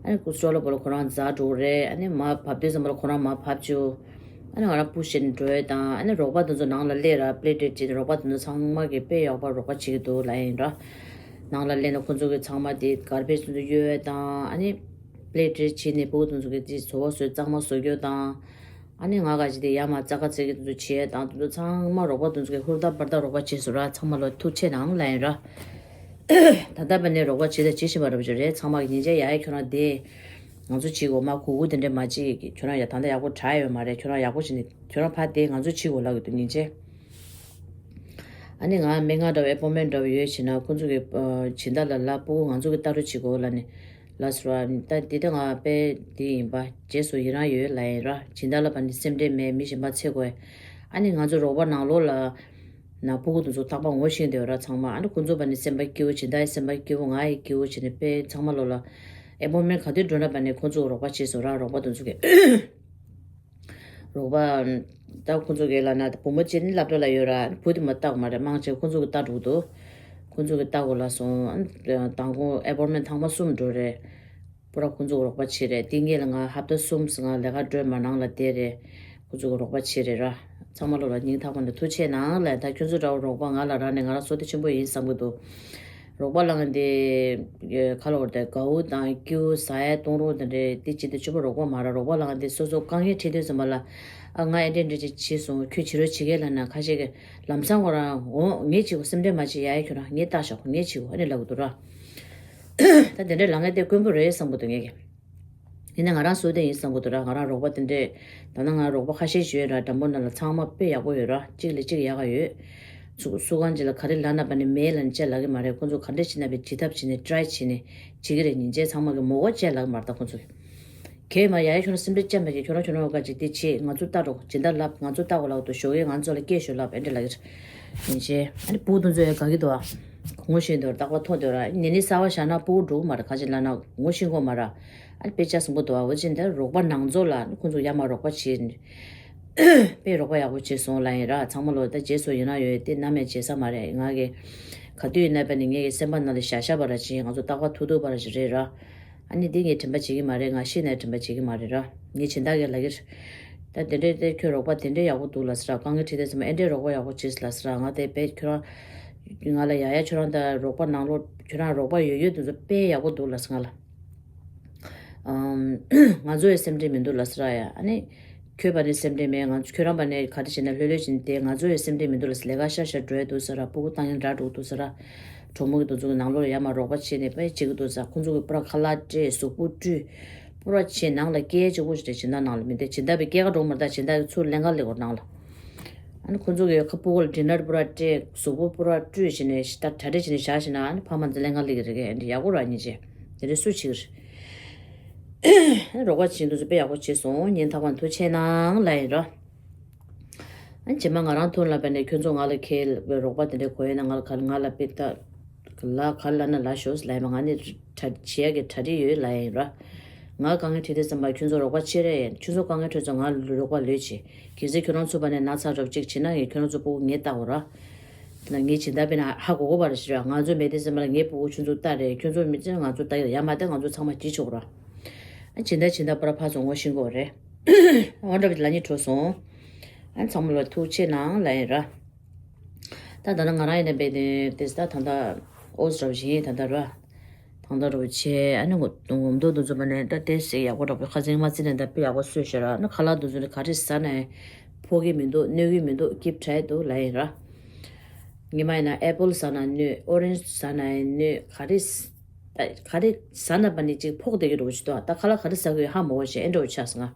ཨ་ནི་སི་ཊོ་ལར་བོ་ལ་ཁོ་རང་འཛར་འགྲོ་གི་རེད། ཨ་ནི་མར་ཕབ་དུས་ཙམ་པ་ལ་ཁོ་རང་མར་ཕབ་བཅུག་ཨ་ནི་ང་རང་པུ་ཤི་བྱས་ནས་འགྲོ་ཡས་དང་། ཨ་ནི་རོགས་པ་དེ་ཚོ་ནང་ལ་སླེབས་ར་པི་ལེ་ཊེཊ་བྱས་ནས་རོགས་པ་དེ་ཚོ་ཚང་མ་གིས་དཔེ་ཡག་པོ་རོགས་པ་བྱེད་ཀྱི་འདུག་ལབ་ཡིན་ར། ནང་ལ་སླེབས་ནས་ཁོ་ཚོ་གིས་ཚང་མ་དེ་གར་བེཇ་དེ་ཚོ་གཡོ་ཡས་དང་། ཨ་ནི་པི་ལེ་ཊེཊ་བྱས་ནས་སྤུ་གུ་དེ་ཚོ་གིས་དེ་བཟོ་བ་བཟོས་གཙང་མ་བཟོ་རྒྱུ་དང་། ཨ་ནི་ང་ག་ཅི་དེ་ཡར་མར་རྩ་ཁ་རྩེ་གི་དེ་ཚོ་བྱེད་ཡས་དང་། དེ་ཚོ་ཚང་མ་རོགས་པ་དེ་ཚོ་གིས་ཧུར་ཐག་འབར་ཐག་རོགས་པ་བྱས་སོང་ར། ཚང་མ་ལ་ཐུགས་རྗེ་གནང་ལབ་ཡིན་ར། ད་ལྟ་བར་ནས་རོགས་པ་བྱེད་དང་བྱེད་བཞིན་པ་རེད་པ་ཅིག་རེད། ཚང་མ་གིས་ཉིན་བྱེད་ཡ་ཡ་ཁྱོད་རང་དེ་ང་ཚོ་བྱེད་དགོས་མ་གུ་གུ་དེ་འདྲ་མ་བྱེད་ཀྱི། ཁྱོད་རང་ཡ་ད་ལྟ་ཡག་པོ་དྲག་ཡོད་མ་རེད། ཁྱོད་རང་ཡག་པོ་བྱས་ནས་ཁྱོད་རང་ཕར་དེ་ང་ཚོ་བྱེད་དགོས་ལབ་གི་འདུག་ཉིན་བྱེད། ཨ་ནི་ང་སྨན་ཁང་འདྲ་བོ་ཨེ་པོན་མེན་འདྲ་བོ་ཡོད་བྱས་ན་ཁོང་ཚོ་གི་ཨ་སྦྱིན་བདག་ལ་ལབ། སྤུ་གུ་ང་ཚོ་གི་ལྟ་རོགས་བྱེད་དགོས་ལབ་ནས་ལབ་སོང་བ། ད་འདི་ལྟ་ང་དཔེ་འདི་ཡིན་པ་རྗེས་སུ་ཡི་རང་ཡོད་ལབ་ཡིན་ར། སྦྱིན་བདག་ལ་བ་ནི་སེམས་ཁྲལ་མེད། མི་གཞན་པ་འཚོལ་དགོས། ཨ་ནི་ང་ཚོ་རོགས་པ་ནང་ལོགས་ལ་ན་སྤུ་གུ་དེ་ཚོ་རྟག་པར་ངོ་ཤེས་བསྡད་ཡོད་ར་ཚང་མ། ཨ་ནི་ཁོང་ཚོ་བ་ནི་སེམས་པ་སྐྱིད་པོ། སྦྱིན་བདག་ཡི་སེམས་པ་སྐྱིད་པོ། ང་ཡི་སྐྱིད་པོ་བྱས་ནས་དཔེ་ཚང་མ་ལོགས་ལ་ཨེ་པོན་མེན་ག་དུས་འགྲོ་ན་བ་ནི་ཁོང་ཚོ་གི་རོགས་པ་བྱས་སོང་ར། རོགས་པ་དེ་ཚོ་གིས། རོགས་པ། ད་ཁོང་ཚོ་གི་ལབ་ན་ད་བུ་མོ་གཅིག་ནི་སློབ་གྲྭ་ལ་ཡོད་ར། བུ་དེ་མ་ལྟ་གི་མ་རེད། མང་ཆེ་ཁོང་ཚོ་གི་ལྟ་འགྲོ་གི་འདུག་ཁོང་ཚོ་གི་ལྟ་དགོས་ལབ་སོང་། ཨ་མདང་དགོང་ཨེ་པོན་མེན་ཐེངས་མ་གསུམ་འགྲོ་རེད། པུ་ར་ཁོང་ཚོ་གི་རོགས་པ་བྱེད་རེད། དེ་སྔོན་ལ་ང་ཧབ་ཏ་གསུམ་ང་ལས་ཀ་འགྲོ་མ་ནང་ལ་བསྡད་རེད། ཁོང་ཚོ་གི་རོགས་པ་བྱེད་རེད་ར། ཚང་མ་ལོ་ལ་སྙིང་ཐག་པ་ནས་ཐུགས་རྗེ་གནང་ལབ། ད་ཁྱོད་ཚོ་འདྲ་བོ་རོགས་པ་ང་ལ་རག་ནས་ང་རང་བསོད་བདེ་ཆེན་པོ་ཡིན་བསམ་གི་འདུག་རོགས་པ་ལབ་མཁན་དེ་ཁ་ལོ་བར་དེ་གའུ་དང་ཀེའུ་ཟ་ཡ་གཏོང་རོགས་དེ་འདྲས་དེ་ཅི་དེ་ཆུ་བོ་རོགས་པ་མ་ར། རོགས་པ་ལབ་མཁན་དེ་སོ་སོ་དཀའ་ངལ་འཕྲད་དུས་ཙམ་པ་ལ་ཨ་ང་ཨེ་འདྲས་འདྲས་ཅིག་བྱས་སོང་། ཁྱོད་བྱེད་རོགས་བྱེད་གས་ལབ་ན་ཁ་ཤས་ཀྱིས་ལམ་སང་ཁོ་རང་འོ་ངས་བྱེད་དགོས། སེམས་ཁྲལ་མ་བྱེད་ཡ་ཡ། ཁྱོད་རང་ངས་ལྟ་ཤོག་ངས་བྱེད་དགོས་ཨ་ནི་ལབ་གི་འདུག་ར། ད་དེ་འདྲས་ལབ་མཁན་དེ་དཀོན་པོ་རེད་བསམ་གི་འདུག་ངས་ཀྱི། ཡིན་ན་ང་རང་བསོད་བདེ་ཡིན་བསམ་གི་འདུག་ར། ང་རང་རོགས་པ་དེ་འདྲས་ད་ནང་ང་རོགས་པ་ཁ་ཤས་ཤིག་ཡོད་ར། འགྲམ་པོ་ནང་ལ་ཚང་མ་དཔེ་ཡག་པོ་ཡོད་ར། གཅིག་ལས་གཅིག་ཡག་ག་ཡོད། སུ་སུ་གང་ཅིག་ལ་ག་རེ་ལབ་ན་བ་ནི་མེད་ལབ་ནས་ཅི་ལབ་གི་མ་རེད། ཁོང་ཚོ་ག་འདྲས་བྱས་ན་བས་བྱེད་ཐབས་བྱས་ནས་ཊི་རའི་བྱས་ནས་བྱེད་གི་རེད། ཉིན་བྱེད་ཚང་མ་གི་མོ་གོ་ཅི་ལབ་གི་མ་རེད། ད་ཁོང་ཚོ་གི་ གས་མ་ཡ་ཡ་ཁྱོད་རང་སེམས་ཁྲལ་ཅམ་མ་བྱེད། ཁྱོད་རང་ཁྱོད་རང་ག་ཅིག་དེ་བྱེད། ང་ཚོ་ལྟ་རོགས་སྦྱིན་བདག་ལབ། ང་ཚོ་ལྟ་གོ་ལབ་དུ་ཞོགས་ཀས་ང་ཚོ་ལ་སྐད་ཤོད་ལབ་ཨེ་འདྲ་ལབ་ཀྱི་རེད། ཡིན་ཅེ་ཨ་ནི་ཕྲུ་གུ་དེ་ཚོ་ཡ་ག་གི་འདུག་ཨ། ངོ་ཤེས་འདུག་རྟག་པར་མཐོང་འདུག་ར། ཉིན་ནི་གསར་བ་བཞག་ན་ཕྲུ་གུ་འགྲོ་གི་མ་རེད། ག་ཅིག་ལབ་ན་ངོ་ཤེས་གོ་མ་ར། ཨ་ནི་དཔེ་ཆ་བཟང་པོ་འདུག་ཨ། འོ་ཅེ་འདི་རོགས་པ་ནང་ཚོ་ལ་ཁོང་ཚོ་ཡ་མ་རོགས་པ་བྱེད། དཔེ་རོགས་པ་ཡག་པོ་བྱས་སོང་ལབ་ཡིན་ར། ཚང་མ་ལོ་ད་རྗེས་སུ་ཡིན་ན་ཡོད་དེ་ནམ་ཡང་བྱེད་ས་མ་རེད། ང་གི་ག་དུས་ཡིན་ན་པ་ནི་ངའི་སེམས་པ་ནང་ལ་བཞག་བཞག་པ་ར་ཅིག་ང་ཚོ་རྟག་པར་ཐུག་ཐུག་པ་ར་ཅིག་རེད་ར། ཨ་ནི་འདི་ངས་དྲན་པ་བྱེད་ཀྱི་མ་རེད། ང་ཤི་ནས་དྲན་པ་བྱེད་ཀྱི་མ་རེད་ར། ངས་སྦྱིན་བདག་གིས་ལབ་ཀྱི་རེད། ད་དེ་འདྲས་དེ་ཁྱོད་རོགས་པ་དེ་འདྲས་ཡག་པོ་འདུག་ལབ་ཟེར་ར། དཀའ་ངལ་འཕྲད་དུས་ཙམ་པ་ཨེ་འདྲས་རོགས་པ་ཡག་པོ་བྱས་ལབ་ཟེར་ར། ང་དེ་བས་ཁྱོད་རང་ང་ལ་ཡ་ཡ་ཁྱོད་རང་ད་རོགས་པ་ནང་ལོགས་ཁྱོད་རང་རོགས་པ་ཡོད་ཡོད་དེ་ཚོ་དཔེ་ཡག་པོ་འདུག་ལབ་ཟེར་ང་ལ། ཨམ། ང་ཚོ་ཡི་སེམས་ཁྲལ་མི་འདུག་ལབ་ཟེར་ར་ཡ། ཨ་ནི། ཁྱོད་པ་ནི་སེམས་ཁྲལ་མེད། ང་ཚོ་ཁྱོད་རང་པ་ནི་ག་རེ་བྱས་ན་ལྷོད་ལྷོད་བྱས་ནས་བསྡད། ང་ཚོ་ཡི་སེམས་ཁྲལ་མི་འདུག་ལབ་ཟེར། ལས་ཀ་ཤར་ཤར་འགྲོ་ཡ་འདུག་ཟེར་ར། ཕྲུ་གུ་བཏང་ཡ་འདྲ་འགྲོ་འདུག་ཟེར་ར། གྲོགས་མོ་གི་དུ་ཚོ་གི་ནང་ལོགས་ཡ་མ་རོགས་པ་བྱས་ནས་དཔེ་བྱེད་ཀྱི་འདུག་ཟེར། ཁོང་ཚོ་གི་པུ་ར་ཁ་ལག་སྤྲད། གཟུགས་པོ་བཀྲུས། པུ་ར་བྱས་ནང་ལ་སྐད་ཅིག་པོ་ཞིག་རེད། སྦྱིན་བདག་ནང་ལ་མི་འདུག་སྦྱིན་བདག་པའི་སྐད་ཀ་འགྲོ་མ་རེད། ད་སྦྱིན་བདག་གི་ཚུར་ལེན་ག་སླེབས་ཀྱི་རེད་ནང་ལ། ཨ་ནི་ཁོང་ཚོ་གི་ཁ་སྤུ་གུ་ལ་ཌི་ནར་པུ་ར་སྤྲད། གཟུགས་པོ་པུ་ར་བཀྲུས་བྱས་ནས་ད་གྲ་སྒྲིག་བྱས་ནས་བཞག་བྱས་ན། ཨ་ནི་ཕ་མ་ཚོ་ལེན་ག་སླེབས་ཀྱི་རེད། ཨ་ནི་ཡག་པོ་ར་ཉིན་བྱས་དེ་འདྲ་སུ་བྱེད་ཀྱི་རེད། རོགས་པ་བྱེད་འདུག་ཚོ་དཔེ་ཡག་པོ་བྱས་སོང་། ཉིན་ཐག་པ་ཐུགས་ཆེ་གནང་ལབ་ཡིན་ར། ཨ་རྗེས་མ་ང་རང་ཐོན་ལ་བས་ནས་ཁྱོད་ཚོ་ང་ལ་ཁེལ་རོགས་པ་དེ་འདྲའི་གོ་ཡོད་ན་ང་ལ་ག་ང་ལ་དཔེ་ལྟ་ལ་ག་ལ་ན་ལ་ཤོག་ལ་ཡིན་པ། ང་ནི་གྲ་བྱེད་ཡ་གི་གྲ་སྒྲིག་ཡོད་ལ་ཡིན་ར། ང་དཀའ་ངལ་འཕྲད་དུས་ཙམ་པ་ཁྱོད་ཚོ་རོགས་པ་བྱེད་རེད། ཁྱོད་ཚོ་དཀའ་ངལ་འཕྲད་ཚོ་ང་ལ་རོགས་པ་ལོས་བྱེད། གལ་སྲིད་ཁྱོད་རང་ཚོ་བ་ནས་ན་ཚ་རོབ་ཅིག་བྱེད་ན་ངས་ཁྱོད་རང་ཚོ་སྤུ་གུ་ངས་ལྟ་འོ་ར། ན་ངས་སྦྱིན་བདག་པས་ན་ཧ་གོ་གོ་བ་ར་ཞིག་ར། ང་ཚོ་མེད་དུས་ཙམ་པ་ལ་ངའི་སྤུ་གུ་ཁྱོད་ཚོ་ལྟ་རེད། ཁྱོད་ཚོ་མི་ཚེ་ང་ཚོ་ལྟ་ཡོད་ཡ་མ་ལྟ་ང་ཚོ་ཚང་མ་སྐྱིད་ཆོག་ར། ཨ་སྦྱིན་བདག་སྦྱིན་བདག་པར་ཕར་ཚོ་ངོ་ཤེས་གོ་རེད། འོ་འདྲ་བ་ལ་ཉིད་འཕྲོད་སོང་། ཨ་ཚང་མ་ལ་ཐུགས་ཆེ་གནང་ལབ་ཡིན་ར། ད་ད་ནང་ང་རང་ཡིན་ན་བས་ནས་དེ་ད་ད་ད་ཨོ་ཟ་རབ་བཞིན་ད་ད་ར། ད་ད་རོ་ཆེ་ཨ་ནི་ངོ་ངོམ་དོ་དུ་ཚོ་མ་ནས་ད་དེ་སེ་ཡག་པོ་འདྲ་པོ་ཁ་ཚིག་མ་ཚིག་ནས་ད་དཔེ་ཡག་པོ་གསོས་ཤོད་ར། ཨ་ནི་ཁ་ལག་དུ་ཚོ་ནི་ག་རེ་ཟ་ན་ཡང་ཕོག་གི་མི་འདུག་གནོད་གི་མི་འདུག་སྐྱིད་དྲགས་འདུག་ལབ་ཡིན་ར། ཉི་མ་ཡིན་ན་ཨེ་པོལ་ཟ་ན་གནོད། ཨོ་རེན་ཇི་ཟ་ན་ཡང་གནོད། ག་རེ་ད་ག་རེ་ཟ་ན་པ་ནི་ཅིག་ཕོག་བསྡད་ཀྱི་འགྲོ་གི་འདུག་ད་ཁ་ལག་ག་རེ་ཟ་གི་ཡོད་ཧ་མ་གོ་བྱས་ཨེ་འགྲོ་ཆགས་སོང་ང་།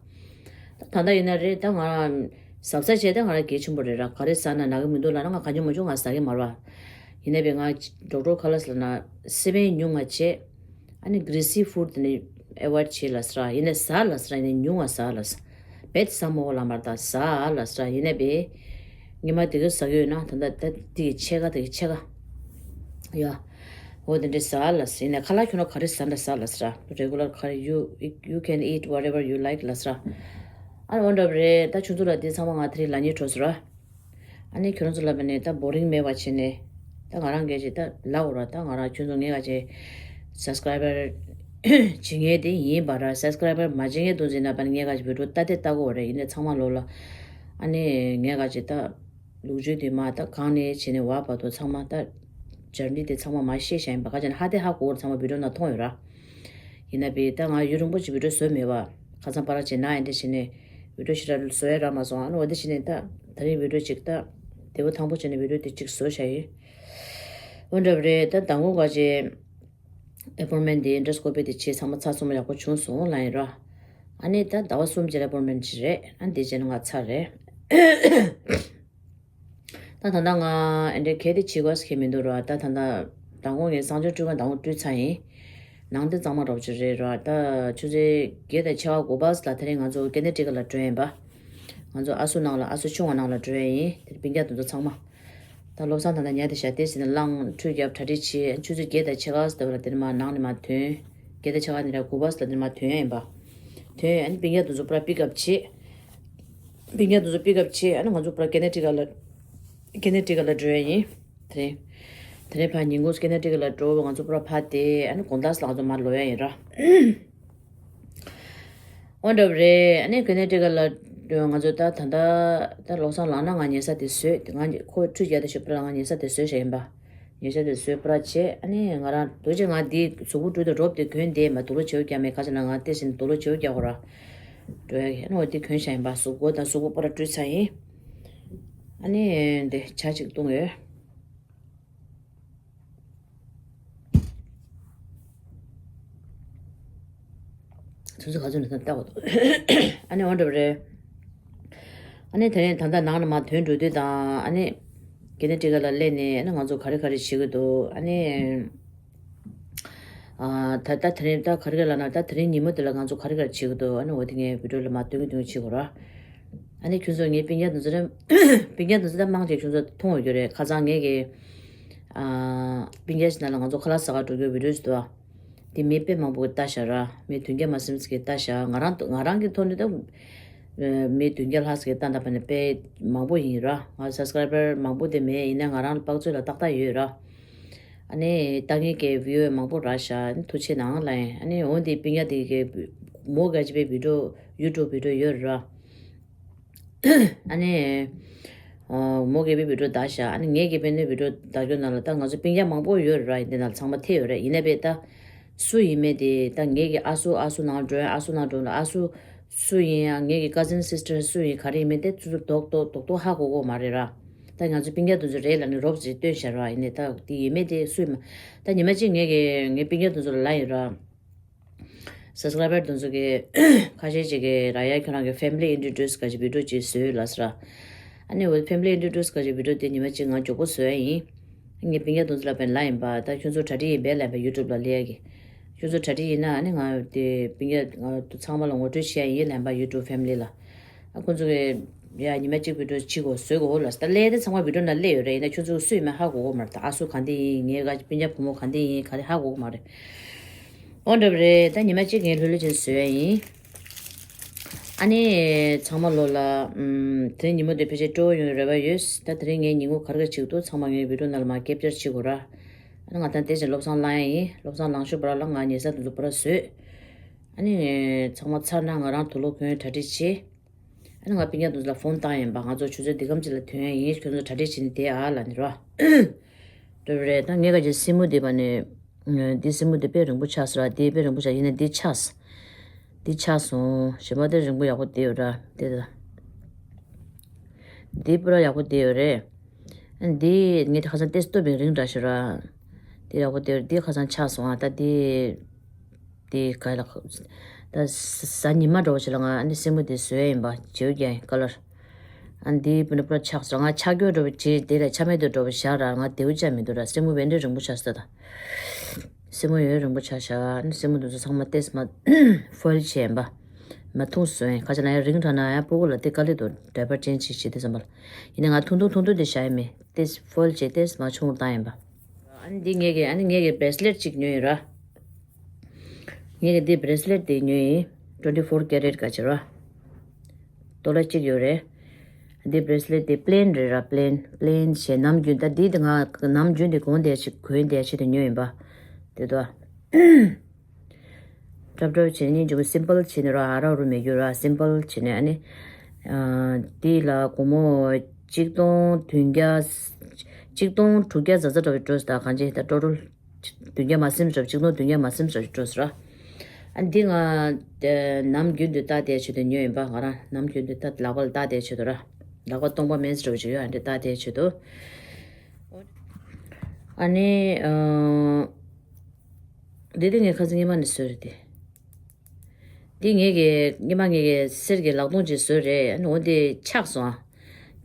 ད་ད་ལྟ་ཡིན་ན་རེད། ད་ང་རང་གཟབ་གཟབ་བྱས་ད་ང་རང་གལ་ཆེན་པོ་རེད་ར། ག་རེ་ཟ་ན་ན་གི་མི་འདུག་ལབ་ན་ང་གང་བྱུང་མང་བྱུང་ང་ཟ་གི་མ་རེད་བ། ཡིན་ན་བས་ང་ཌོག་ཊར་ཁ་ལགས་ལབ་ན་སི་པན་ཉུང་ང་བྱས། ཨ་ནི་གྷི་རི་སི་ཕུཌ་དེ་ནི་ཨེ་ཝོའིཌ་བྱེད་ལབ་ཟེར་ར། ཡིན་ན་ཟ་ལབ་ཟེར་ར། ཡིན་ན་ཉུང་ང་ཟ་ལབ་ཟེར། བེད་ཟ་མོ་ལ་མར་ད་ཟ་ལབ་ཟེར་ར། ཡིན་ན་བས་ཉི་མ་དེ་ག་ཟ་གི་ཡོད་ན་ད་ད་ད་དེ་གི་ཕྱེད་ཀ་དེ་གི་ཕྱེད་ཀ་ཡ། འོ་དེ་འདྲའི་ཟ་ལབ་ཟེར། ཡིན་ན་ཁ་ལག་ཁྱོད་རང་ག་རེ་ཟ་འདྲ་ཟ་ལབ་ཟེར་ར། རེ་གུ་ལར་ག་རེ་you you can eat whatever you like ལབ་ཟེར་ར། ཨ་འོ་འདྲ་བ་རེད། ད་ཁྱོད་ཚོ་ལ་དེ་ཚང་མ་ང་དེ་རིང་ལབ་སྙིང་བྲོ་ཟེར་ར། ཨ་ནི་ཁྱོད་རང་ཚོ་ལ་བས་ནས་ད་བོ་རིང་མེད་པ་བྱས་ནས་ད་ང་རང་སྐད་ཅིག་ད་ལབ་འོ་ར། ད་ང་རང་ཁྱོད་ཚོ་ངས་ག་ཅིག་སབ་སི་ཀ་རའི་བར་བྱེད་མཁན་དེ་ཡིན་པ་ར། སབ་སི་ཀ་རའི་བར་མ་བྱེད་མཁན་དུ་འཛིན་ན་བས་ནས་ངས་ག་ཅིག་བི་ཌིའོ་ད་དེ་ལྟ་གོ་རེད། ཡིན་ནས་ཚང་མ་ལོ་ལ་ཨ་ནི་ངས་ག་ཅིག་ད་ལུག་ཅུ་དེ་མ་ད་གང་ནས་བྱས་ནས་བ་བར་དུ་ཚང་མ་ད་ཇར་ནི་དེ་ཚང་མ་མ་ཤེས་བྱ་ཡིན་པ་ག་ཅིག་ན་ཧ་དེ་ཧ་གོ་ར། ཚང་མ་བི་ཌིའོ་ནང་མཐོང་ཡོད་ར། ཡིན་ན་བས་ད་ང་ཡུན་རིང་པོ་ཅིག་བི་ཌིའོ་བཟོས་མེད་པ། ཁ་སང་པ་ར་ཅིག་ན་ཨེ་འདྲ་བྱས་ནས་བི་ཌིའོ་ཞེ་དྲག་བཟོ་ཡ་རག་མ་སོང་། ཨ་ནི་འོ་དེ་བྱས་ནས་ད་ད་རིང་བི་ཌིའོ་ཅིག་ད་དེ་བོ་ཐང་པོ་བྱས་ནས་བི་ཌིའོ་དེ་ཅིག་བཟོ་བྱ་ཡིན། འོ་འདྲ་བ་རེད། ད་མདང་དགོང་ག་ཅིག་ཨེ་པོའིན་མེན་ཊི་དེ་ཨེན་ཌོ་སི་ཀོ་པི་དེ་བྱས་ཚང་མ་ཚར་སོང་། ཡག་པོ་བྱུང་སོང་ལབ་ཡིན་ར། ཨ་ནི་ད་ཟླ་བ་གསུམ་རྗེས་ལ་ཨེ་པོའིན་མེན་ཊི་ཅིག་རེད། ཨ་ནི་དེ་རྗེས་ནས་ང་ཚར་རེད། ད་ད་ལྟ་ང་ཨེ་འདྲའི་གལ་ཏེ་བྱེད་དགོས་ཟེར་མཁན་མི་འདུག་ར། ད་ད་ལྟ་མདང་དགོང་ངས་གསང་སྤྱོད་སྤྲུལ་ཁང་མདང་དགོང་སྤྲུལ་ཚར་ཡིན། ནང་དེ་གཙང་མ་འདྲ་པོ་ཅིག་རེད་ར། ད་ཆུ་ཚོད་བརྒྱད་དང་ཕྱེད་ཀ་དགུ་པ་ལ་དེ་རིང་ང་ཚོ་ཀེ་ནེ་ཊི་ཀཊ་ལ་འགྲོ་ཡིན་པ། ང་ཚོ་ཨ་སུ་ནང་ལ་ཨ་སུ་ཆུང་བ་ནང་ལ་འགྲོ་ཡ་ཡིན། དེ་སྤུན་ཀྱག་དེ་ཚོ་ཚང་མ། ད་བློ་བཟང་ད་ལྟ་ཉལ་ཏེ་བཞག་སྟེ་ཟིན་ན་བླངས་ཁྲུས་བརྒྱབ་གྲ་སྒྲིག་བྱས། ཆུ་ཚོད་བརྒྱད་དང་ཕྱེད་ཀ་ཙམ་ལ་དེ་ནས་མར་ནང་ནས་མར་ཐོན། བརྒྱད་དང་ཕྱེད་ཀ་ནས་ར་དགུ་པ་ཙམ་ལ་དེ་ནས་མར་ཐོན་ཡ་ཡིན་པ། ཐོན་ཨ་ནི་སྤུན་ཀྱག་དེ་ཚོ་པུ་ར་པིག་ཨབ་བྱས། སྤུན་ཀྱག་དེ་ཚོ་པིག་ཨབ་བྱས་ཨ་ནི་ང་ཚོ་པུ་ར་ཀེ་ནེ་ཊི་ཀཊ་ལ་ཀེ་ནེ་ཊི་ཀཊ་ལ་འགྲོ་ཡ་ཡིན། དེ་རིང་དེ་རིང་ཕར་ཉིན་གུང་ཀེ་ནེ་ཊི་ཀཊ་ལ་འགྲོ་བ། ང་ཚོ་པུ་ར་ཕར་བསྡད་ཨ་ནི་དགོང་དག་ལ་ང་ཚོ་མར་ལོག་ཡ་ཡིན་ར། འོ་འདྲ་བ་རེད། ཨ་ནི་ཀེ་ནེ་ཊི་ཀཊ་ལ་ང་ཚོ་ད་ད་ད་ད་བློ་བཟང་ལངས་ན་ང་ཉལ་ས་དེ་བཟོས། ང་ཁོ་ཁྲུས་བརྒྱབ་དེ་ཞོགས་པ་ལ་ང་ཉལ་ས་དེ་བཟོས་བཞག་ཡིན་པ། ཉལ་ས་དེ་བཟོས་པ་ར་བྱས་ཨ་ནི་ང་རང་དུ་ཅི་ང་འདི་གཟུགས་པོ་བཀྲུས་དང་རོབ་དེ་གྱོན་བསྡད་མ། དུག་ལོག་བྱེའུ་རྒྱག་མེད་ག་ཅིག་ན་ང་ལྟས་ཟིན་དུག་ལོག་བྱེའུ་རྒྱག་གོ་ར། འགྲོ་ཡ་ཨ་ནི་འོ་དེ་གྱོན་བཞག་ཡིན་པ། གཟུགས་པོ་དང་གཟུགས་པོ་པུ་ར་བཀྲུས་ཚར་ཡིན། ཨ་ནི་འདི་ཇ་ཅིག་བཏུང་ཡོད། ཚོད་ཚོད་ག་ཚོད་ནས་ལྟ་བ་དང་། ཨ་ནི་འོ་འདྲ་བ་རེད། ཨ་ནི་དེ་ནས་ད་ལྟ་ནང་ལ་མར་ཐོན་འགྲོ་དུས་དང་ཨ་ནི་ཀེ་ནེ་ཊི་ཀཊ་ལ་སླེབས་ནས་ཨ་ནི་ང་ཚོ་ག་རེ་ག་རེ་བྱེད་ཀྱི་འདུག་ཨ་ནི་ ཨ་ད་ད་དེ་རིང་ད་ག་རེ་ལབ་ན་ད་དེ་རིང་ཉིན་མོ་དེ་ལ་ང་ཚོ་ག་རེ་ག་རེ་བྱེད་ཀྱི་འདུག་ཨ་ནི་འོ་དེ་ངས་བི་ཌིའོ་ལ་མར་སྟོན་གྱི་སྟོན་གྱི་བྱེད་དགོས་ར། ཨ་ནི་ཁྱོད་ཚོ་ངའི་སྤུན་ཀྱག་དེ་ཚོ་རེད། སྤུན་ཀྱག་དེ་ཚོ་ད་མང་ཆེ་ཁྱོད་ཚོ་མཐོང་ཡོད་ཀྱི་རེད། ཁ་སང་ངས་ཀྱི་ཨ་སྤུན་ཀྱག་ཞིག་ནང་ལ་ང་ཚོ་ཁ་ལག་ཟ་ག་འགྲོ་རྒྱུ་བི་ཌིའོ་ཞིག་འདུག་ཨ། དེ་མི་དཔེ་མང་པོ་གིས་ལྟ་ཤག་ར། མི་བདུན་བརྒྱ་མ་ཟིན་ཙམ་གྱིས་ལྟ་ཤག་ང་རང་ང་རང་གི་ཐོག་ནས་ད་མི་བདུན་བརྒྱ་ལྷག་ཙམ་གྱིས་ལྟ་ད་པ་ནས་དཔེ་མང་པོ་ཡིན་ར། ང་སབ་སི་ཀ་རའི་བར་མང་པོ་དེ་མེད། ཡིན་ན་ང་རང་ལ་དཔག་ཚོད་ལ་ཏག་ཏག་ཡོད་ར། ཨ་ནི་ལྟ་མཁན་གྱི་བིའུ་ཨར་མང་པོ་རག་ཤག་ཨ་ནི་ཐུགས་རྗེ་གནང་ལབ་ཡིན། ཨ་ནི་འོ་དེ་སྤུན་ཀྱག་དེ་གི་མོ་ག་ཅི་པའི་བི་ཌིའོ་ཡུ་ཊུབ་བི་ཌིའོ་ཡོད་ར། ཨ་ནི། ཨ་མོ་གི་བི་ཌིའོ་བདའ་ཤག་ཨ་ནི་ངས་ཀྱི་དཔེར་ན་བི་ཌིའོ་བདའ་རྒྱུ་ནང་ལ་ད་ང་ཚོ་སྤུན་ཀྱག་མང་པོ་ཡོད་རེད་ར། ཡིན་དེ་ནང་ལ་ཚང་མ་ཐེ་ཡོད་རེད། ཡིན་ན་བས་ད་སུ་ཡིན་མེད་དེ་ད་ངས་ཀྱི་ཨ་སུ་ཨ་སུ་ནང་འགྲོ་ཡ། ཨ་སུ་ནང་འགྲོ་ན་ཨ་སུ་སུ་ཡིན་ཡ། ངས་ཀྱི་ཀ་ཟིན་སིས་ཊར་སུ་ཡིན་ག་རེ་ཡིན་མེད་དེ་ཚུར་རྡོག་རྡོག་རྡོག་རྡོག་ཧ་གོ་གོ་མ་རེད་ར། ད་ང་ཚོ་སྤུན་ཀྱག་དེ་ཚོ་རེད་ལབ་ནས་རོབ་ཙམ་སྟོན་ཤག་ར། ཡིན་ནས་ད་དེ་ཡིན་མེད་དེ་སུ་ཡིན་མ། ད་ཉི་མ་གཅིག་ངས་ཀྱི་ངའི་སྤུན་ཀྱག་དེ་ཚོ་ལ་ལབ་ཡིན་ར། སབ་སི་ཀ་རའི་བར་དེ་ཚོ་གི་ཁ་ཤས་ཅིག་གིས་ར་ཡ་ཁྱོད་རང་གི་ཕེ་མི་ལི་ཨིན་ཊྲོ་ཌུ་སི་ག་ཅིག་བི་ཌིའོ་ཅིག་བཟོས་ལབ་ཟེར་ར། ཨ་ནི་འོ་ཕེ་མི་ལི་ཨིན་ཊྲོ་ཌུ་སི་ག་ཅིག་བི་ཌིའོ་དེ་ཉི་མ་གཅིག་ང་མགྱོགས་པོ་བཟོ་ཡ་ཡིན། ངས་སྤུན་ཀྱག་དེ་ཚོ་ལ་དཔེར་ན་ལབ་ཡིན་པ། ད་ཁྱོད་ཚོ་གྲ་སྒྲིག་ཡིན་པས་ལབ་པ་ཡུ་ཊུབ་ལ་སླེབས་ཡ་གི། ཁྱོད་ཚོ་གྲ་སྒྲིག་ཡིན་ན་ཨ་ནི་ང་དེ་སྤུན་ཀྱག་ང་ཚང་མ་ལ་ངོ་སྤྲོད་བྱེད་ཡ་ཡིན་ལབ་ཡིན་པ་ཡུ་ཊུབ་ཕེ་མི་ལི་ལ། ཨ་ཁོང་ཚོ་གི་ཡ་ཉི་མ་གཅིག་བི་ཌིའོ་བྱེད་དགོས་བཟོ་དགོས་ལབ་ཟེར། ད་སླེབས་དེ་ཚང་མ་བི་ཌིའོ་ནང་སླེབས་ཡོད་རེད། ཡིན་ན་ཁྱོད་ཚོ་སུ་ཡིན་མེད་ཧ་གོ་གོ་མ་རེད། ད་ཨ་སུ་གང་དེ་ཡིན། ངའི་ག་སྤུན་ཀྱག་བུ་མོ་གང་དེ་ཡིན་ག་རེ་ཧ་གོ་གོ་མ་རེད། འོ་འདྲ་པོ་རེད། ད་ཉི་མ་གཅིག་ངས་ལྷོད་ལྷོད་ཅིག་བཟོ་ཡ་ཡིན། ཨ་ནི་ཚང་མ་ལོ་ལ་ཨམ་དེ་རིང་ཉིན་མོ་དེ་ཕལ་ཆེར་སྤྲོ་བོ་ཡོང་རེ་བ་ཡོད། ད་དེ་རིང་ངས་ཉིན་གུང་ག་རེ་ག་བྱེད་ཀྱི་འདུག་ཚང་མ་ངའི་བི་ཌིའོ་ནང་ལ་མར་ཀེབ་ཅར་བྱེད་དགོས་ར། ཨ་ནི་ང་ད་དེ་བཞིན་བློ་བཟང་ལངས་ཡ་ཡིན། བློ་བཟང་ལངས་ཤོག་བར་ལ་ང་ཉལ་ས་དེ་ཚོ་པུ་ར་བཟོས། ཨ་ནི་ཚང་མ་ཚར་ན་ང་རང་དུག་ལོག་གོན་གྲ་སྒྲིག་བྱེད། ཨ་ནི་ང་སྤུན་ཀྱག་དེ་ཚོ་ལ་ཕོན་བཏང་ཡིན་པ། ང་ཚོ་ཆུ་ཚོད་འདི་གམ་ཅིག་ལ་ཐོན་ཡ་ཡིན། ཁྱོད་ཚོ་གྲ་སྒྲིག་བྱེད་ནས་བསྡད་ཨ་ལབ་ནས་རོ། འགྲོ་རེད། ད་ངས་ག་ཅིག་སེན་མོ་འདི་པ་ནས་འདི་སེན་མོ་འདི་དཔེ་རིང་པོ་ཆགས་སོང་ར། འདི་དཔེ་རིང་པོ་ཆགས། ཡིན་ན་འདི་ཆགས་འདི་ཆགས་སོང་། གཞན་པ་འདི་རིང་པོ་ཡག་པོ་བསྡད་ཡོད་ར། འདི་ད་འདི་པུ་ར་ཡག་པོ་བསྡད་ཡོད་རེད། འདི་ངས་ཁ་སང་ཏེས་སྟོབས་པའི་རིང་འདྲ་ཞིག་ར། འདི་ཡག་པོ་བསྡད་ཡོད། འདི་ཁ་སང་ཆགས་སོང་ཨ། ད་འདི། དེ་ག་ལ། ད་གཟའ་ཉི་མ་འདྲ་བོ་ཞིག་ལ་ང་ཨ་ནི་སེན་མོ་དེ་བཟོས་ཡིན་པ། བྱེའུ་རྒྱན་ཀ་ལར། ཨ་འདི་སྤུ་ན་སྤུ་ན་ཆགས་སོང་། ང་ཆགས་རྒྱུ་འདྲ་བོ་བྱེད་དེ་ལ་ཆ་མེད་དུ་འདྲ་བོ་བཞག་ར། ང་དེའུ་ཆ་མི་འདུག་ར། སེན་མོ་བན་དེ་རིང་པོ་ཆགས་སོང་ད། སེན་མོ་ཡོད་རིང་པོ་ཆགས་ཤག་ཨ་ནི་སེན་མོ་དེ་ཚོ་ཚང་མ་ཏེས་མ་ཧྥོལ་བྱས་ཡིན་པ། མ་འཐུང་སོང་ཡིན། ཁ་ཆ་ན་ཡང་རིང་དྲགས་ན་ཡང་སྤུ་གུ་ལ་དེ་དཀའ་ལས་འདུག་ཌའི་པར་ཅེན་ཇི་བྱེད་དེ་བསམ་པ་ལ། ཡིན་ན་ང་ཐུང་ཐུང་ཐུང་ཐུང་དེ་བཞག་ཡིན་མེད། ཏེས་ཧྥོལ་བྱས་ཏེས་མ་ཆུང་བཏང་ཡིན་པ། ཨ་ནི་འདི་ངས་ཀྱི་ཨ་ནི་ངས་ཀྱི་བྷེ་རེ་སི་ལེཊ་ཅིག་ཉོས་ཡིན་ར། ངས་ཀྱི་འདི་བྷེ་རེ་སི་ལེཊ་འདི་ཉོས་ཡིན། ཊུ་ཝེན་ཊི་ཕོར་ཀེ་རེཊ་ག་ཅིག་ར། ཏོ་ལ་གཅིག་ཡོད་རེད། འདི་བྷེ་རེ་སི་ལེཊ་འདི་པི་ལེན་རེད་ར། པི་ལེན་པི་ལེན་བྱས་ནམ་རྒྱུན་ད་འདི་འདི་ང་ནམ་རྒྱུན་འདི་གོན་བསྡད་ཅིག་གོན་བསྡད་ཆེད་དུ་ཉོས་ཡིན་པ། དེ་དོ། ཀྲབ་ཀྲབ་བྱས་ནས་སྙིང་རྗེ་པོ་སིམ་པལ་བྱས་ནས་རོ། ཨ་རག་རུ་མེད་རྒྱུ་ར། སིམ་པལ་བྱས་ནས་ཨ་ནི། ཨ་འདི་ལ་སྒོར་མོ་གཅིག་སྟོང་བདུན་བརྒྱ། གཅིག་སྟོང་དྲུག་བརྒྱ་ཛ་ཛ་འདྲ་བའི་འགྲོ་སོང་ད། གང་ཅི་ད་ཊོ་ཊལ་བདུན་བརྒྱ་མ་ཟིན་འགྲོ། གཅིག་སྟོང་བདུན་བརྒྱ་མ་ཟིན་འགྲོ་འགྲོ་སོང་ར། ཨ་འདི་ང་ནམ་རྒྱུན་དུ་ལྟ་བསྡད་ཆེད་དུ་ཉོས་ཡིན་པ། ང་རང་ནམ་རྒྱུན་དུ་ལྟ་ལག་པ་ལ་ལྟ་བསྡད་ཆེད་དུ་ར། ལག་པ་སྟོང་པ་མེད་འགྲོ་བ་ཅིག་ཡོད། ཨ་འདི་ལྟ་བསྡད་ཆེད་དུ། ཨ་ནི། ཨ། འདི་དེ་ངས་ཁ་སང་སྔོན་མ་ནས་བཟོས་རེད་དེ། འདི་ངས་ཀྱི་སྔོན་མ་ངས་ཀྱི་གསེར་གྱི་ལག་སྟོང་ཅིག་བཟོས་རེད། ཨ་ནི་འོ་འདི་ཆག་སོང་ཨ།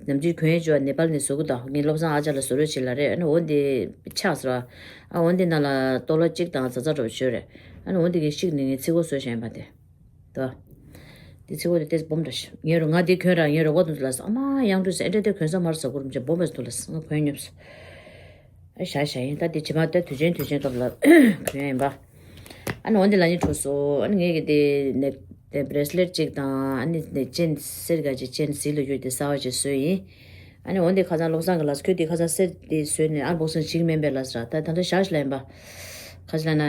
ནམ་རྒྱུན་གྱོན་ཡས་ཅོ་ནེ་པལ་ནས་བཟོ་གི་འདུག་ངས་བློ་བཟང་ཨ་ཅག་ལ་བཟོ་རོགས་བྱེད་ལབ་རེད། ཨ་ནི་འོ་འདི་ཆག་སོང་ཨ། ཨ་འོ་འདི་ནང་ལ་ཏོ་ལོ་གཅིག་དང་ཛ་ཛ་འདྲ་བོ་བྱོས་རེད། ཨ་ནི་འོ་འདི་གི་ཤིག་ནི་ངས་ཚིག་གོ་བཟོས་བཞག་ཡིན་པ་དེ། ད། འདི་ཚིག་གོ་དེ་ཏེས་སྦོམ་འདྲ་ཞིག་ངས་རོ་ང་འདི་གྱོན་ར། ངས་རོགས་པ་དེ་ཚོ་ལ་ཨ་མ་གཡང་འགྲོས་ཟེར། ཨེ་འདྲ་དེ་གྱོན་ས་མར་ཟ་གོ་རུམ་ཅེ་སྦོམ་པས་དུ་ལ་ང་གྱོན་ཉོབ་སོ། ཨེ་བཞག་བཞག་ཡིན། ད་འདི་ཇི་མ་ད་དུས་ཆེན་དུས་ཆེན་སྐབས་ལ་གྱོན་ཡིན་པ། ཨ་ནི་འོ་འདི་ལ་ནི་འཕྲོ་སོ། ཨ་ནི་ངས་ཀྱི་དེ་ནས་དེ་བྷེ་རེ་སི་ལེཊ་གཅིག་དང་ཨ་ནི་དེ་ཅེན་གསེར་ག་ཅིག་ཅེན་གཟིག་ལ་གྱུར་དེ་གསར་བ་ཅིག་བཟོས་ཡིན། ཨ་ནི་འོ་འདི་ཁ་སང་བློ་བཟང་གི་ལགས་ཁྱོད་དེ་ཁ་སང་གསེར་དེ་བཟོས་ནས་ཨན་བོག་སིང་བྱེད་ཀྱི་མིན་པས་ལབ་ཟེར། ད་ད་ལྟ་བཞག་ཞིག་ལ་ཡིན་པ། ཁ་ཅིག་ལ་ན་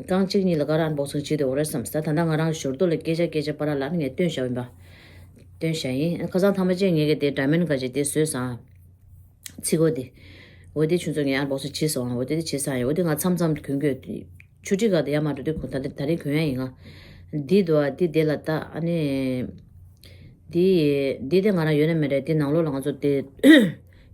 རྐང་གཅིག་གཉིས་ལ་ག་རེ་ཨན་བོག་སིང་བྱེད་དེ་འོ་རེད་བསམ། ད་ད་ལྟ་ང་རང་ཞོར་དུ་ལ་སྐད་ཆ་སྐད་ཆ་པ་ར་ལ་ནི་ངས་སྟོན་བཞག་ཡིན་པ། སྟོན་བཞག་ཡིན། ཁ་སང་ཐང་པ་ཅན་ངས་གི་དེ་ཌའི་མན་ག་ཅིག་དེ་བཟོས་སང་། ཚིག་གོ་དེ། འོ་དེ་ཆུ་ཚོད་ངས་ཨན་བོག་སིང་བྱས་སོང་། འོ་དེ་དེ་བྱས་སང་ཡིན། འོ་དེ་ང་མཚམས་མཚམས་གྱོན་གྱོན། ཆུ་ཁྲི་ག་དེ་ཡར་མར་འགྲོ་དུས་གོན། ད་དེ་ད་རེས་གྱོན་ཡ་ཡིན་ང་། འདི་འདུག་ཨ། འདི་དེ་ལ་ད་ཨ་ནི། འདི་འདི་དེ་ང་རང་ཡོད་ན་མེད་རེད། འདི་ནང་ལོགས་ལ་ང་ཚོ་དེ་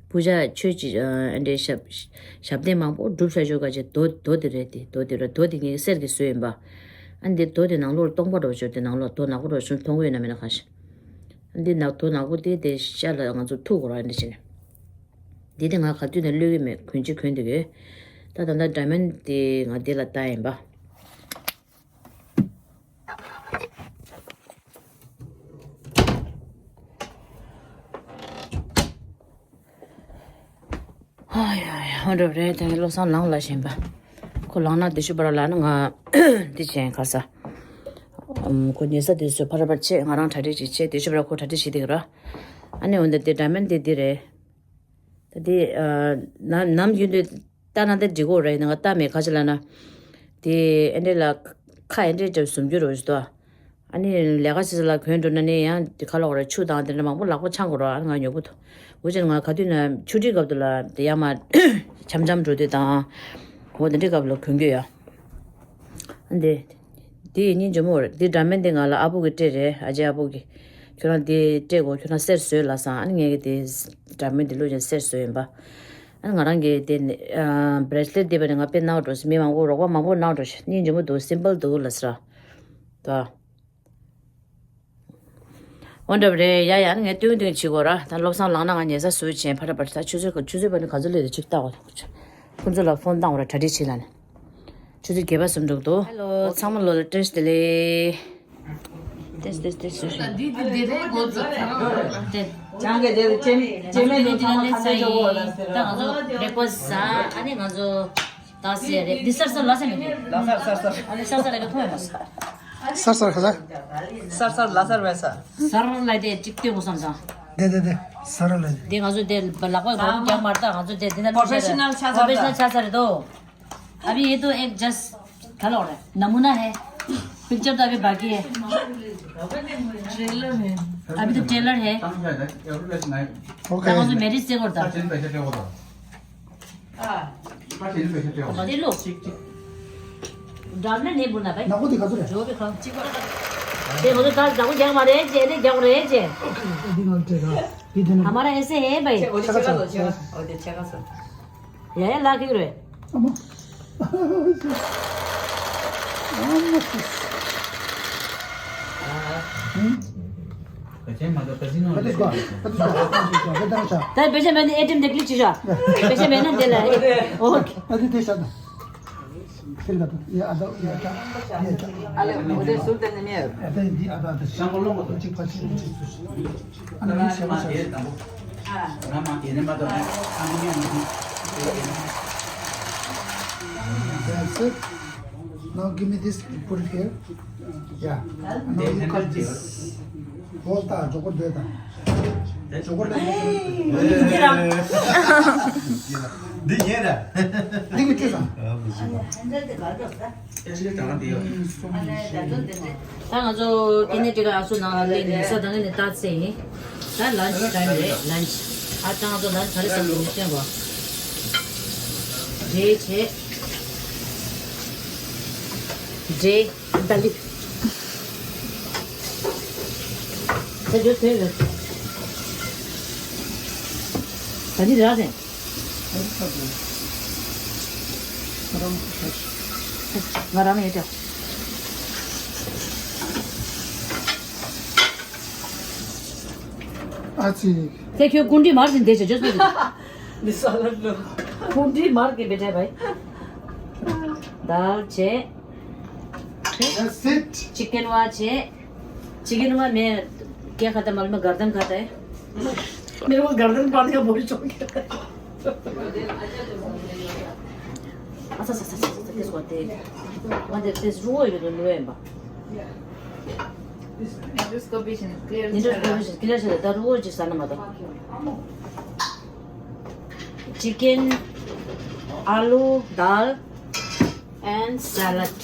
པུ་ཇ་ཆོས་ཀྱི་ཨ་འདྲའི་ཞབས་ཞབས་བརྟན་མང་པོ་སྒྲུབ་བྱ་ཆོས་ག་ཅེ་རྡོ་རྡོ་དེ་རེད། དེ་རྡོ་དེ་རེད། རྡོ་དེ་ངའི་གསེར་གྱི་བཟོས་ཡིན་པ། ཨ་འདི་རྡོ་དེ་ནང་ལོགས་ལ་སྟོང་པ་འདྲ་བོ་ཅིག་དེ་ནང་ལོགས་རྡོ་ནག་པོ་འདྲ་བོ་ཅིག་མཐོང་གི་ཡོད་ན་མེད་ན་གང་ཤེས། འདི་ནག་རྡོ་ནག་པོ་དེ་དེ་ཤ་ལ་ང་ཚོ་ཐུག་གོ་ར་འདི་བྱས་ནས། འདི་དེ་ང་ག་དུས་ནས་བླུག་གི་མེད། གོན་ཅི་གོན་འདུག་གི། ད་ད་ལྟ་ཌའི་མན་དེ་ང་འདི་ལ་བལྟ་ཡིན་པ། ཨ་ཡ་ཡ། ཧོན་འགྲོ་རེད། དེ་ནི་བློ་བཟང་ལངས་ལ་བཞིན་པ། ཁོ་ལངས་ན་དེ་ཤུ་བར་ལ་ནི་ང་འདི་བྱས་ཁ་ས། ཨམ། ཁོ་ཉལ་ས་དེ་སུ་ཕར་ཕར་ཆེ། ང་རང་གྲ་སྒྲིག་ཅིག་བྱས། དེ་ཤུ་བར་ཁོ་གྲ་སྒྲིག་བྱེད་དེ་གི་ར། ཨ་ནི་འོན་ཏེ་དེ་འདྲ་མིན་དེ་འདི་རེད། ད་དེ་ཨ་ནམ་ནམ་རྒྱུན་དུ་ལྟ་ན་དེ་འགྲིག་གོ་རེད། ང་ལྟ་མེད། ཁ་ཅིག་ལ་ན་དེ་ཨེ་འདྲས་ལ་ཁ་ཨེ་འདྲས་ཅིག་ཟུམ་རྒྱུ་རེད་ཟེར་དོ། ཨ་ནི་ལས་ཀ་ཞིག་ལ་གོན་འགྲོ་ན་ནི་ཡང་དེ་ཁ་ལོག་རེ་ཆུ་དང་དེ་འདྲ་མང་པོ་ལག་པ་འཆང་དགོས་ར། ཨ་ནི་ང་ཉོབ་པོ་འདུག་འུ་ཅག་ང་ག་དུས་ན་ཆུ་ཊི་སྐབས་དུ་ལ་དེ་ཡར་མར་འཆམ་འཆམ་འགྲོ་དུས་དང་། འོ་དེ་འདྲའི་སྐབས་ལ་གོན་གྱི་ཡོད། ཨ་འདི་དེ་ཡིན་སྙིང་རྗེ་མོ་རེད། དེ་འདྲ་མིན་དེ་ང་ལ་ཨ་བུ་གི་སྤྲད་རེད། ཨ་ཅེ་ཨ་བུ་གི། ཁྱོད་རང་དེ་སྤྲད་དགོས། ཁྱོད་རང་གསེར་བཟོས་ལབ་སོང་། ཨ་ནི་ངས་གི་དེ་འདྲ་མིན་དེ་བླུགས་ཀྱང་གསེར་བཟོས་ཡིན་པ། ཨ་ནི་ང་རང་གི་དེ་ནི་ཨ་བྷེ་རེ་སི་ལེཊ་དེ་བ་ནི་ང་དཔེ་གནང་འགྲོ་སོང་། མི་མང་པོ་རོགས་པ་མང་པོ་གནང་འགྲོ་ཤག་སྙིང་རྗེ་མོ་འདུག་སིམ་པལ་འདུག་ལབ་སོང་། ད། འོ་འདྲ་བ་རེད་ཡ། ཡ་ནི་ངས་སྟོན་སྟོན་བྱེད་དགོས་ར། ད་བློ་བཟང་ལངས་ན་ང་ཉལ་ས་བཟོས་བྱས་ཕར་ཕར། ད་ཆུ་ཚོད་ཆུ་ཚོད་བ་ནི་ག་ཚོད་ལས་དེ་ཅིག་ལྟ་འོ། ཁོ་ཚོ་ལ་ཕོན་བཏང་བ་ར། གྲ་སྒྲིག་བྱེད་ལ་ནི། ཆུ་ཚོད་བརྒྱད་པ་ཟིན་འགྲོ་གི་འདུག་ཧེ་ལོ། ཚང་མ་ལོ་ལ་བཀྲ་ཤིས་བདེ་ལེགས། ཏེས་ཏེས་ཏེས་སུ་ཞིག་འདི་འདི་འདི་རེད་གོ་ཚོད། ཏེ། ཅང་གི་དེ་ཅེ་ཅེ་མེ་དེ་ཚང་མ་ཁ་ཚ་ཅོ་གོ་ལ་ཟེར། ད་ང་ཚོ་རེ་ཀོ་ཟ། ཨ་ནི་ང་ཚོ་ད་ཟེར་རེད། འདི་སར་སར་ལ་ཟེར་མི་འདུག་ལ་སར་སར་སར། ཨ་ནི་སར་སར་ལ་ག་ཐོང་ཡོད་མ་ས། སར་སར་ཁ་ས། སར་སར་ལ་སར་བས་ས། སར་ལ་དེ་ཅིག་ཏེ་གོ་སམ་ས། དེ་དེ་དེ་སར་ལ་དེ། འདི་ང་ཚོ་དེ་ལག་པ་གོ་རྒྱག་མར་ད་ང་ཚོ་དེ་དེ་ན་པོ་རོ་ཕེ་ཤ་ནལ་ཆ་ཚར། པོ་རོ་ཕེ་ཤ་ནལ་ཆ་ཚར་རེད་དོ། अभी ये तो एक जस्ट हेलो है, नमूना है, पिक्चर तो अभी बाकी है। ट्रेलर है। अभी तो ट्रेलर है। ओके। तब मैरिज से करता। हाँ। ये लो। डालना नहीं बोलना भाई। ना को दिखा दो रे। जो भी खाओ। ये बोलो दाल जाओ, क्या मारे जे ने क्या रे जे। ये दिन और तेरा। ये दिन। हमारा ऐसे है भाई। अच्छा, अच्छा। ཡ་ཡ་ལགས་ཀྱི་རེད། ཨ་མ། ཨ་མ། ཧུམ། ད་བེ་ཤ་མེད་ན་ཨེ་ཊི་ཨེམ་དེ་ཀླིག་བྱེད་ཤག་ཨོ་ཁེ། ཨ་དེ་དེ་ཤག་ན། ཁྱེད་ལ་ཡ་ཨ་ད་ཡ་ད་ཡ་ད། ཨ་ལེ་འོ་དེ་ཟུར་དེ་ནས་མེད། ཨ་དེ་འདི་ཨ་ད་དེ་ཤག་ལོ་ལོ་གཅིག་ཕ་ཆེ་གཅིག་ཚུལ་ཞིག་ཨ་ནི་ཤ་མ་ཤ། That's it. Now give me this, put it here. Yeah. Now you cut this. Whole time, chocolate. Chocolate. འདི་ངའི་རེད། འདི་ངའི་ཚེ་སང་། ད་ང་ཚོ་ཀེ་ནེ་ཌི་ཀ་ཨ་སུ་ནང་ལ་སླེབས་ནས་ས་དང་ནས་ལྟ་ཚེ་ཡིན། ད་ལན་ཆི་ཊའིམ་རེད། ལན་ཆི། ཨ་ད་ང་ཚོ་ལན་ཆི་ག་རེ་ཟ་དགོས་མི་སྟོན་གོ། འབྲས་བྱས། འབྲས་ད་ལི། ད་ཇོ་ཐོས་ཡོད། ད་ནི་རག་ཟེར། ང་རང་ནས་ཡོད་ཀྱང་། ཨ་ཙི། དེ་ཁྱོད་ཀུན་འདྲི་མར་ཟིན་བསྡད་བྱས་བརྗོད་སོང་། འདི་ས་ལ་ལོ། ཀུན་འདྲི་མར་གི་བེ་ཏྲེ་བའི། dal བྱས། That's it. Chicken हुआ छे। चिकन हुआ मैं क्या खाता, मालूम है? गर्दन खाता है। मेरे को गर्दन पाने का बहुत शौक है। अच्छा, अच्छा, अच्छा, अच्छा, अच्छा, किसको आते हैं? वहाँ देखते हैं, वो है, वो है, बा। Endoscopy clear. Endoscopy क्लियर से, दारू वो जिस सामान आता। चिकन, आलू, दाल। And salad.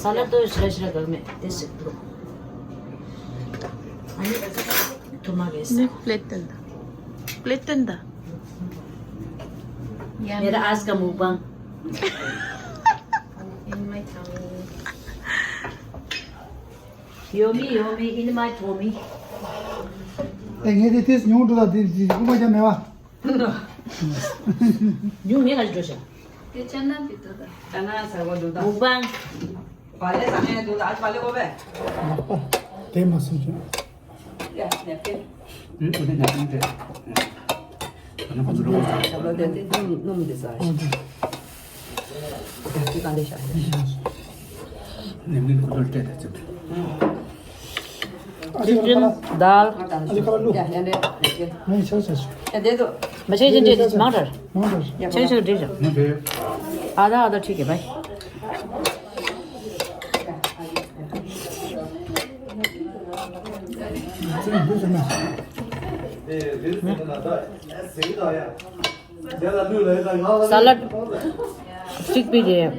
Salad तो श्रेष्ठ रकम है, this is blue. अनि थुमा बेस। नहीं, प्लेट तंदा। प्लेट तंदा। मेरा आज का mukbang. In my tummy. Yummy, yummy, in my tummy. ཨེ་ངས་དེ་ཏེས་ཉུང་འགྲོ་ད་དེ་དེ་ཀུ་མ་ཅང་མེད་བ། ཉུང་མེད་ག་ཅི་འགྲོ་ཤག་དེ་ཅན་ན་པི་ཏོ་ད། ད་ན་ས་གོ་འདུག་ད། མུག་པང་། བ་ལེ་ས་ནས་འདུག་ད། ཨ་བ་ལེ་གོ་བས། དེ་མ་སུ་ཅུ། ཡ་ཡ་ཀེ། ཨུ་ཨུ་དེ་ཉ་ཀེ་ཏེ། ཨ་ནི་ཁོ་ཚོ་རོ། ས་ལོ་དེ་དེ་ནུམ་ནུམ་དེ་ས། ཨོ་དེ། དེ་ག་འདྲ་ཤག་ནེམ་ནེམ་ཁོ་ཚོ་སྤྲད་དེ་ཚིག་དེ། ཨ་ཅི་ཀ་ལ། dal། ཨ་ཅི་ཀ་ལ་ལུ། ཡ་ཡ་ནེ་ཀེ། ནེ་ཆ་ཆ་ཆ། མ་ཆེན་ཆེན་འདྲེས་མང་དྲགས། མང་དྲགས། ཆེན་ཆེན་འདྲེས་བྱ། ཨ་ད་ཨ་ད་ཁྲིད་གི་བའི། ས་ལད། སིག་པི་དེ་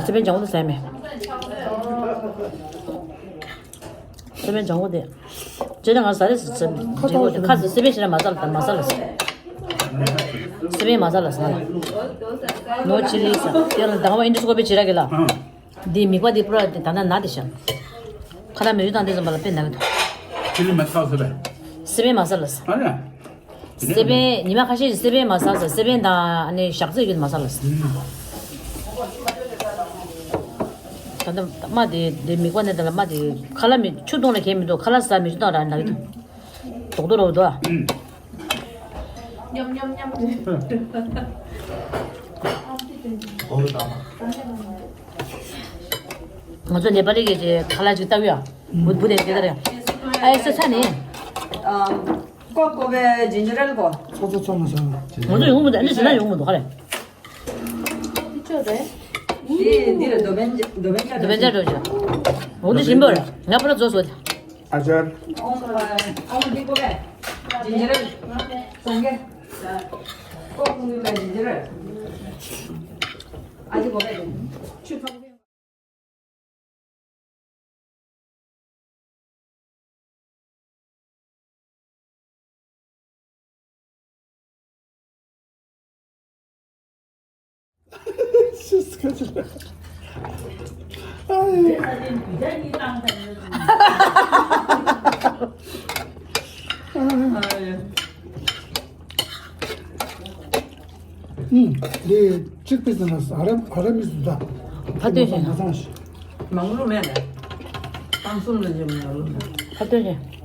སི་པན་ལྗང་གུ་དེ་ཟ་མེད། སི་པན་ལྗང་གུ་དེ། ཇེ་ལ་ང་ཟ་རེ་ཟ་ཟ་ཁ་ཏོག་ཁ་ཟ་སི་པན་ཞིག་ལ་མ་ཟ་ལ་མ་ཟ་ལ་ཟ། སི་པན་མ་ཟ་ལ་ཟ་ལ། ནོ་ཆི་ལི་ཟ་དེ་ལ་དང་བ་ཨིན་ཌི་སི་ཀོ་པི་ཇི་ར་གི་ལ། འདི་མིག་པ་འདི་པུ་ར་འདི་ད་ན་ན་དེ་ཤ། ཁ་ད་མི་རུ་དང་དེ་ཙམ་པ་ལ་དཔེ་ན་གི་འདུག་ཆི་ལི་མ་ཟ་ཟ་བས། སི་པན་མ་ཟ་ལ་ཟ། ཨ་ལ། སེ་པན་ཉི་མ་ཁ་ཤས་ཤིག་སེ་པན་མ་ཟ་ཟ་སེ་པན་དང་ཨ་ནི་ཞག་ཚོད་ཡོད་མ་ཟ་ལ་ཟ། ད་ལྟ་རྨ་དེ་དེ་མིག་པ་ནས་ད་ལ་རྨ་དེ་ཁ་ལག་མི་ཆུ་བཏུང་ལ་གས་མི་འདུག་ཁ་ལག་ཟ་མི་ཆུ་བཏང་ར་འདྲ་གི་འདུག་རྡོག་རྡོག་རོ་འདུག་ཨ། ཉམ་ཉམ་ཉམ། ང་ཚོ་ནེ་པ་ལི་གི་ཁ་ལག་ཅིག་ལྟ་གི་ཡ། བུ་བུ་དེ་དེ་ལྟར་ཡ། ཨ་ཨེ་ས་ས་ནི། ཀོ་ཀོ་བའི་ཇིན་ཇར་ཨེལ་གོ། ཚོགས་གཙོ་ཚང་མ་ཚང་མ། ང་ཚོ་ཡོང་མི་འདུག་ཨ་ནི་ཟེར་ན་ཡོང་མི་འདུག་ག་རེ། འདི་ཅོ་རེད། འདི་འདི་རེད་རྡོ་བན་རྡོ་བན་ཆ་རྡོ་བན་ཆ་རྡོ་ཆ། འོ་འདི་ཞིམ་པོ་རེད། ང་ཕར་ར་བཟོ་བཟོ། ཨ་ཅར། ཨོང་ཨོང་འདི་ཀོ་བའི་ཇིན་ཇར་ཨེལ། སོང་གེ། ཀོ་ཀོ་བའི་ཇིན་ཇར་ཨེལ། ཨ་ཅི་ཀོ་བའི་ཆུ་ཚང་གེ། ཨུམ། འདི་གཅིག་པའི་ཟེར་ན་ཨ་ར་ཨ་ར་མི་སུ་ད། ཕ་སྟོན་ཞིག་མ་ཚང་ཞིག་མང་ལོ་མེད་ལ། ཏང་སུམ་ལ་ཇེ་མང་ལོ་མེད། ཕ་སྟོན་ཞིག